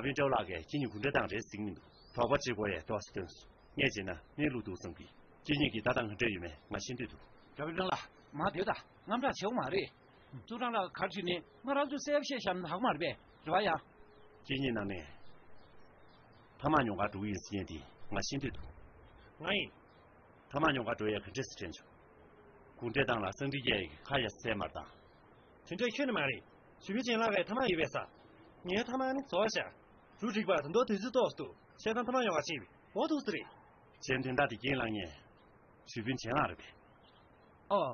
བརྒྱ་དཔོན་ཀྲང་ལགས་ཀྱིས་ཁྱེད་གཉིས་གུང་ཁྲན་ཏང་རེད་ཟེར་གྱི་མི་འདུག་དོགས་པ་བྱེད་དགོས་ཡས་ཏོག་ཙམ་བཏོན་སོང་། ངས་བྱས་ན་གནས་ལུགས་འདུག་བསམ་གི། ཁྱེད་གཉིས་ཀྱི་ལྟ་སྟངས་ག་འདྲ་ཡོད་མེད་ང་ཤེས་འདོད་འདུག་བརྒྱ་དཔོན་ཀྲང་ལགས། མ་སྡོད་དང་། དངངས་སྐྲག་བྱེད་དགོས་མ་རེད། ཙུའུ་ཀྲང་ལགས་ག་རེ་བྱས་ནས་ང་རང་ཚོའི་གསལ་པོ་བཤད་བཞག་ན་ཧ་གོ་མ་རེད་པས། རེད་པ་ཡ། ཁྱེད་གཉིས་ནང་ནས་ཐ་མག་ཉོ་གར་འགྲོ་གི་ཡོད་ཟེར་མཁན་དེ་ང་ཤེས་འདོད་འདུག་ང་ཡིན། ཐ་མག་ཉོ་གར་འགྲོ་ཡས་ག་འདྲས་སེ་དྲན་བྱུང་། གུང་ཁྲན་ཏང་ལ་སང་ཀྲི་ཡའི་ཁ་ཡ་བཟས་མ་རེད་དམ། དེ་འདྲས་ཁྱོན་ནས་མ་རེད། ཞུ་བིན་ཅན་ལགས་ཀྱི་ཐ་མག་ཡོད་པས་ཟ། ངའི་ཐ་མག་ནི་རྫོགས་བཞག་རུ་སྒྲིག་པ་དེ་འདྲ་དུས་ཚོད་ཏོག་ཙམ་འདུག་བྱས་ཙང་ཐ་མག་ཉོ་གར་ཕྱིན་པས། འོ་འདུག་སེ་རེད། གཞན་དོན་དག་དེ་རྐྱེན་བླངས་མཁན་ཞུ་བིན་ཅན་ལགས་རེད་པས། ཨོ།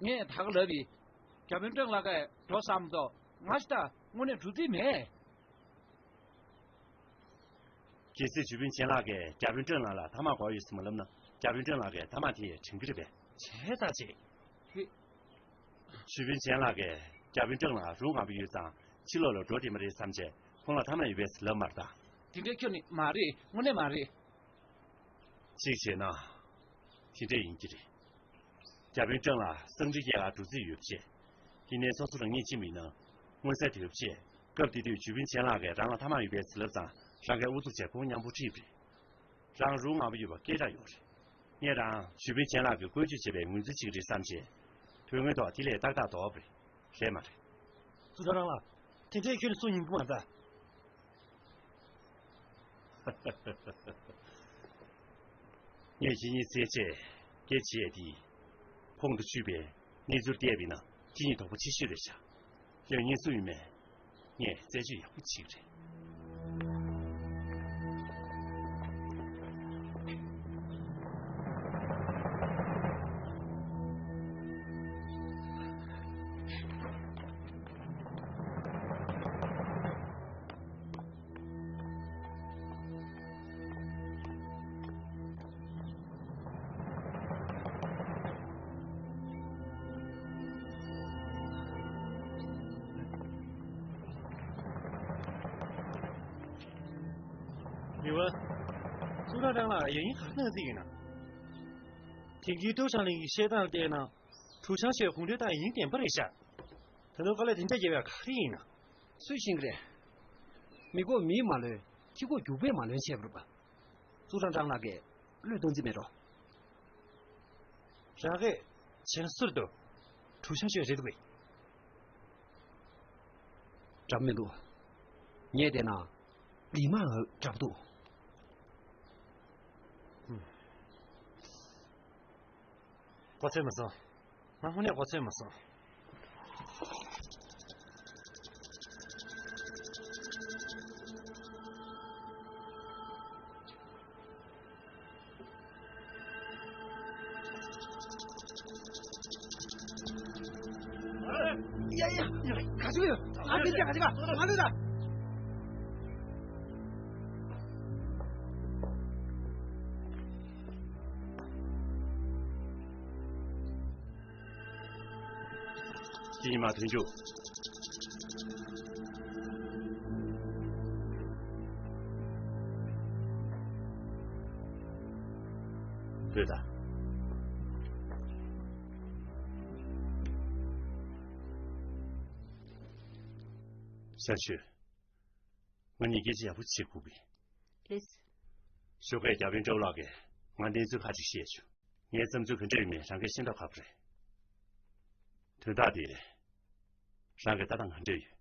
ངས་ད་ག་ལབ་པས། བརྒྱ་དཔོན་ཀྲང་ལགས་ཀྱིས་འགྲོ་བསམ་མདོག་ང་ཤི་ད་དངོས་གནས་འགྲོ་རྩིས་མེད། གལ་སྲིད་ཞུ་བིན་ཅན་ལགས་ཀྱིས་བརྒྱ་དཔོན་ཀྲང་ལགས་ལ་ཐ་མག་དགོས་ཡོད་ཟེར་མ་ལབ་ན། བརྒྱ་དཔོན་ཀྲང་ལགས་ཀྱིས་ཐ་མག་དེ་དྲན་གྱི་རེད་པས། བྱས་ད་བྱས། ཧེ། ཞུ་བིན་ཅན་ལགས་ཀྱིས་བརྒྱ་དཔོན་ཀྲང་ལ་རུང་ངམ་པ་ཡོད་ཙང་ཕྱི་ལོགས་ལ་འགྲོ་བདེ་མ་རེད་བསམ་བྱས་ཁོང་ལ་ཐ་མག་ཡོད་པས་ལབ་མ་རེད་དམ། དེ་འདྲས་ཁྱོན་ནས་མ་རེད། དངོས་གནས་མ་རེད། གཅིག་བྱས་ན། དེ་འདྲས་ཡིན་གྱི་རེད། བརྒྱ་དཔོན་ཀྲང་ལགས་སང་ཀྲི་ཡའི་ཁར་འགྲོ་རྩིས་ཡོད་པ་བྱས། ཡིན་ནའི་སོ་སོ་རང་ཉིད་ཕྱིན་པ་ཡིན་ན། མངོན་གསལ་དོད་པོ་བྱས། སྐབས་དེ་དུས་ཞུ་བིན་ཅན་ལགས་ཀྱིས་རང་ལ་ཐ་མག་ཡོད་པས་ལབ་ཙང་རང་གིས་ཨུ་ཚུགས་བྱས་ཁོང་མཉམ་པོ་ཁྲིད་པ་རེད། རང་རུང་ངམ་པ་ཡོད་པ་སྐད་གྲགས་ཡོད་རེད། ངས་རང་ཞུ་བིན་ཅན་ལགས་ཀྱིས་བཀོལ་སྤྱོད་བྱས་པའི་ངོས་འཛིན་བྱེད་ཀྱི་རེད་བསམ་བྱས། དོན་དངོས་ཐོག་དེ་ལས་ཏག་ཏག་ལྡོག་པ་རེད། རེད་མ་རེད། ཙུའུ་ཀྲང་ལགས། དེ་འདྲས་ཁྱོན་ནས་གསུང་ཉན་གྱི་མ་རེད་ད། ངས་ཁྱེད་གཉིས་བཙལ་བྱས་སྐད་ཆ་བཤད་དེ། ཁོང་དུ་ཆུད་པའི་གནས་ཚུལ་བལྟས་པ་ཡིན་ན་ཁྱེད་གཉིས་དོགས་པ་ཆེ་ཤོས་རེད་ཤག་ཡང་སྙིང་སུ་ཡིན་མེད། ངས་རྩད་གཅོད་ཡག་པོ་བྱེད་ཀྱི་རེད། ཙུའུ་ཀྲང་ཀྲང་ལགས་ཡང་ཡིན་ག་རེ་གནང་རྩིས་ཡིན་ན། དེང་གི་ཀྲུའུ་ཧྲང་ལིང་གི་བཤད་སྟངས་བལྟས་ན། ཀྲུའུ་ཆང་ཤོས་གུང་ཁྲན་ཏང་ཡིན་བདེན་པ་རེད་ཤག་ད་དུང་དཀའ་ལས་དེ་འདྲ་རྒྱབ་ཡ་ག་རེ་ཡིན་ན། སུས་ཤེས་ཀྱི་རེད། མི་ཁོག་མིས་མ་ལོན། ཁྱི་ཁོག་རྒྱུག་པས་མ་ལོན་བྱས་པ་རེད་པ། ཙུའུ་ཀྲང་ཀྲང་ལགས་ཀྱིས་བློས་གཏོང་རྩིས་མེད་འགྲོ། རང་གིས་བྱས་ན་ཟུར་དུ་གྲུ་ཤང་ཤོས་རེད་འདུག་གས། འདྲ་མི་འདུག་ངས་བལྟས་ན་ལི་མ་འདྲ་པོ་འདུག་གོ་ཚོད་མ་སོང་། ང་དངོས་གནས་གོ་ཚོད་མ་སོང་། ཡ་ཡ་ཡ། ག་ཅི་ཡོད། ང་དེ་ཅག་ག་ཅི་ག་ང་ལོས་ད། ཅི་ཡིན་མ་ཐོན་རྒྱུ། ལྟོས་དང་། ཤར་ཆོས། ང་གཉིས་སྐད་ཆ་ཡག་པོ་བྱེད་དགོས་ཀྱི། ལགས། ཞོགས་ཀས་རྒྱ་བལ་འདྲ་བོ་ལགས་ཀྱིས་ང་གནས་ཚུལ་ཁག་ཅིག་བཤད་བྱུང་། ངའི་བསམ་ཚུལ་ག་འདྲ་ཡོད་མེད་རང་གིས་ཤེས་ཐབས་ཁག་པོ་རེད། དོན་དག་དེ། རང་གི་ལྟ་སྟངས་ག་འདྲ་ཡོད།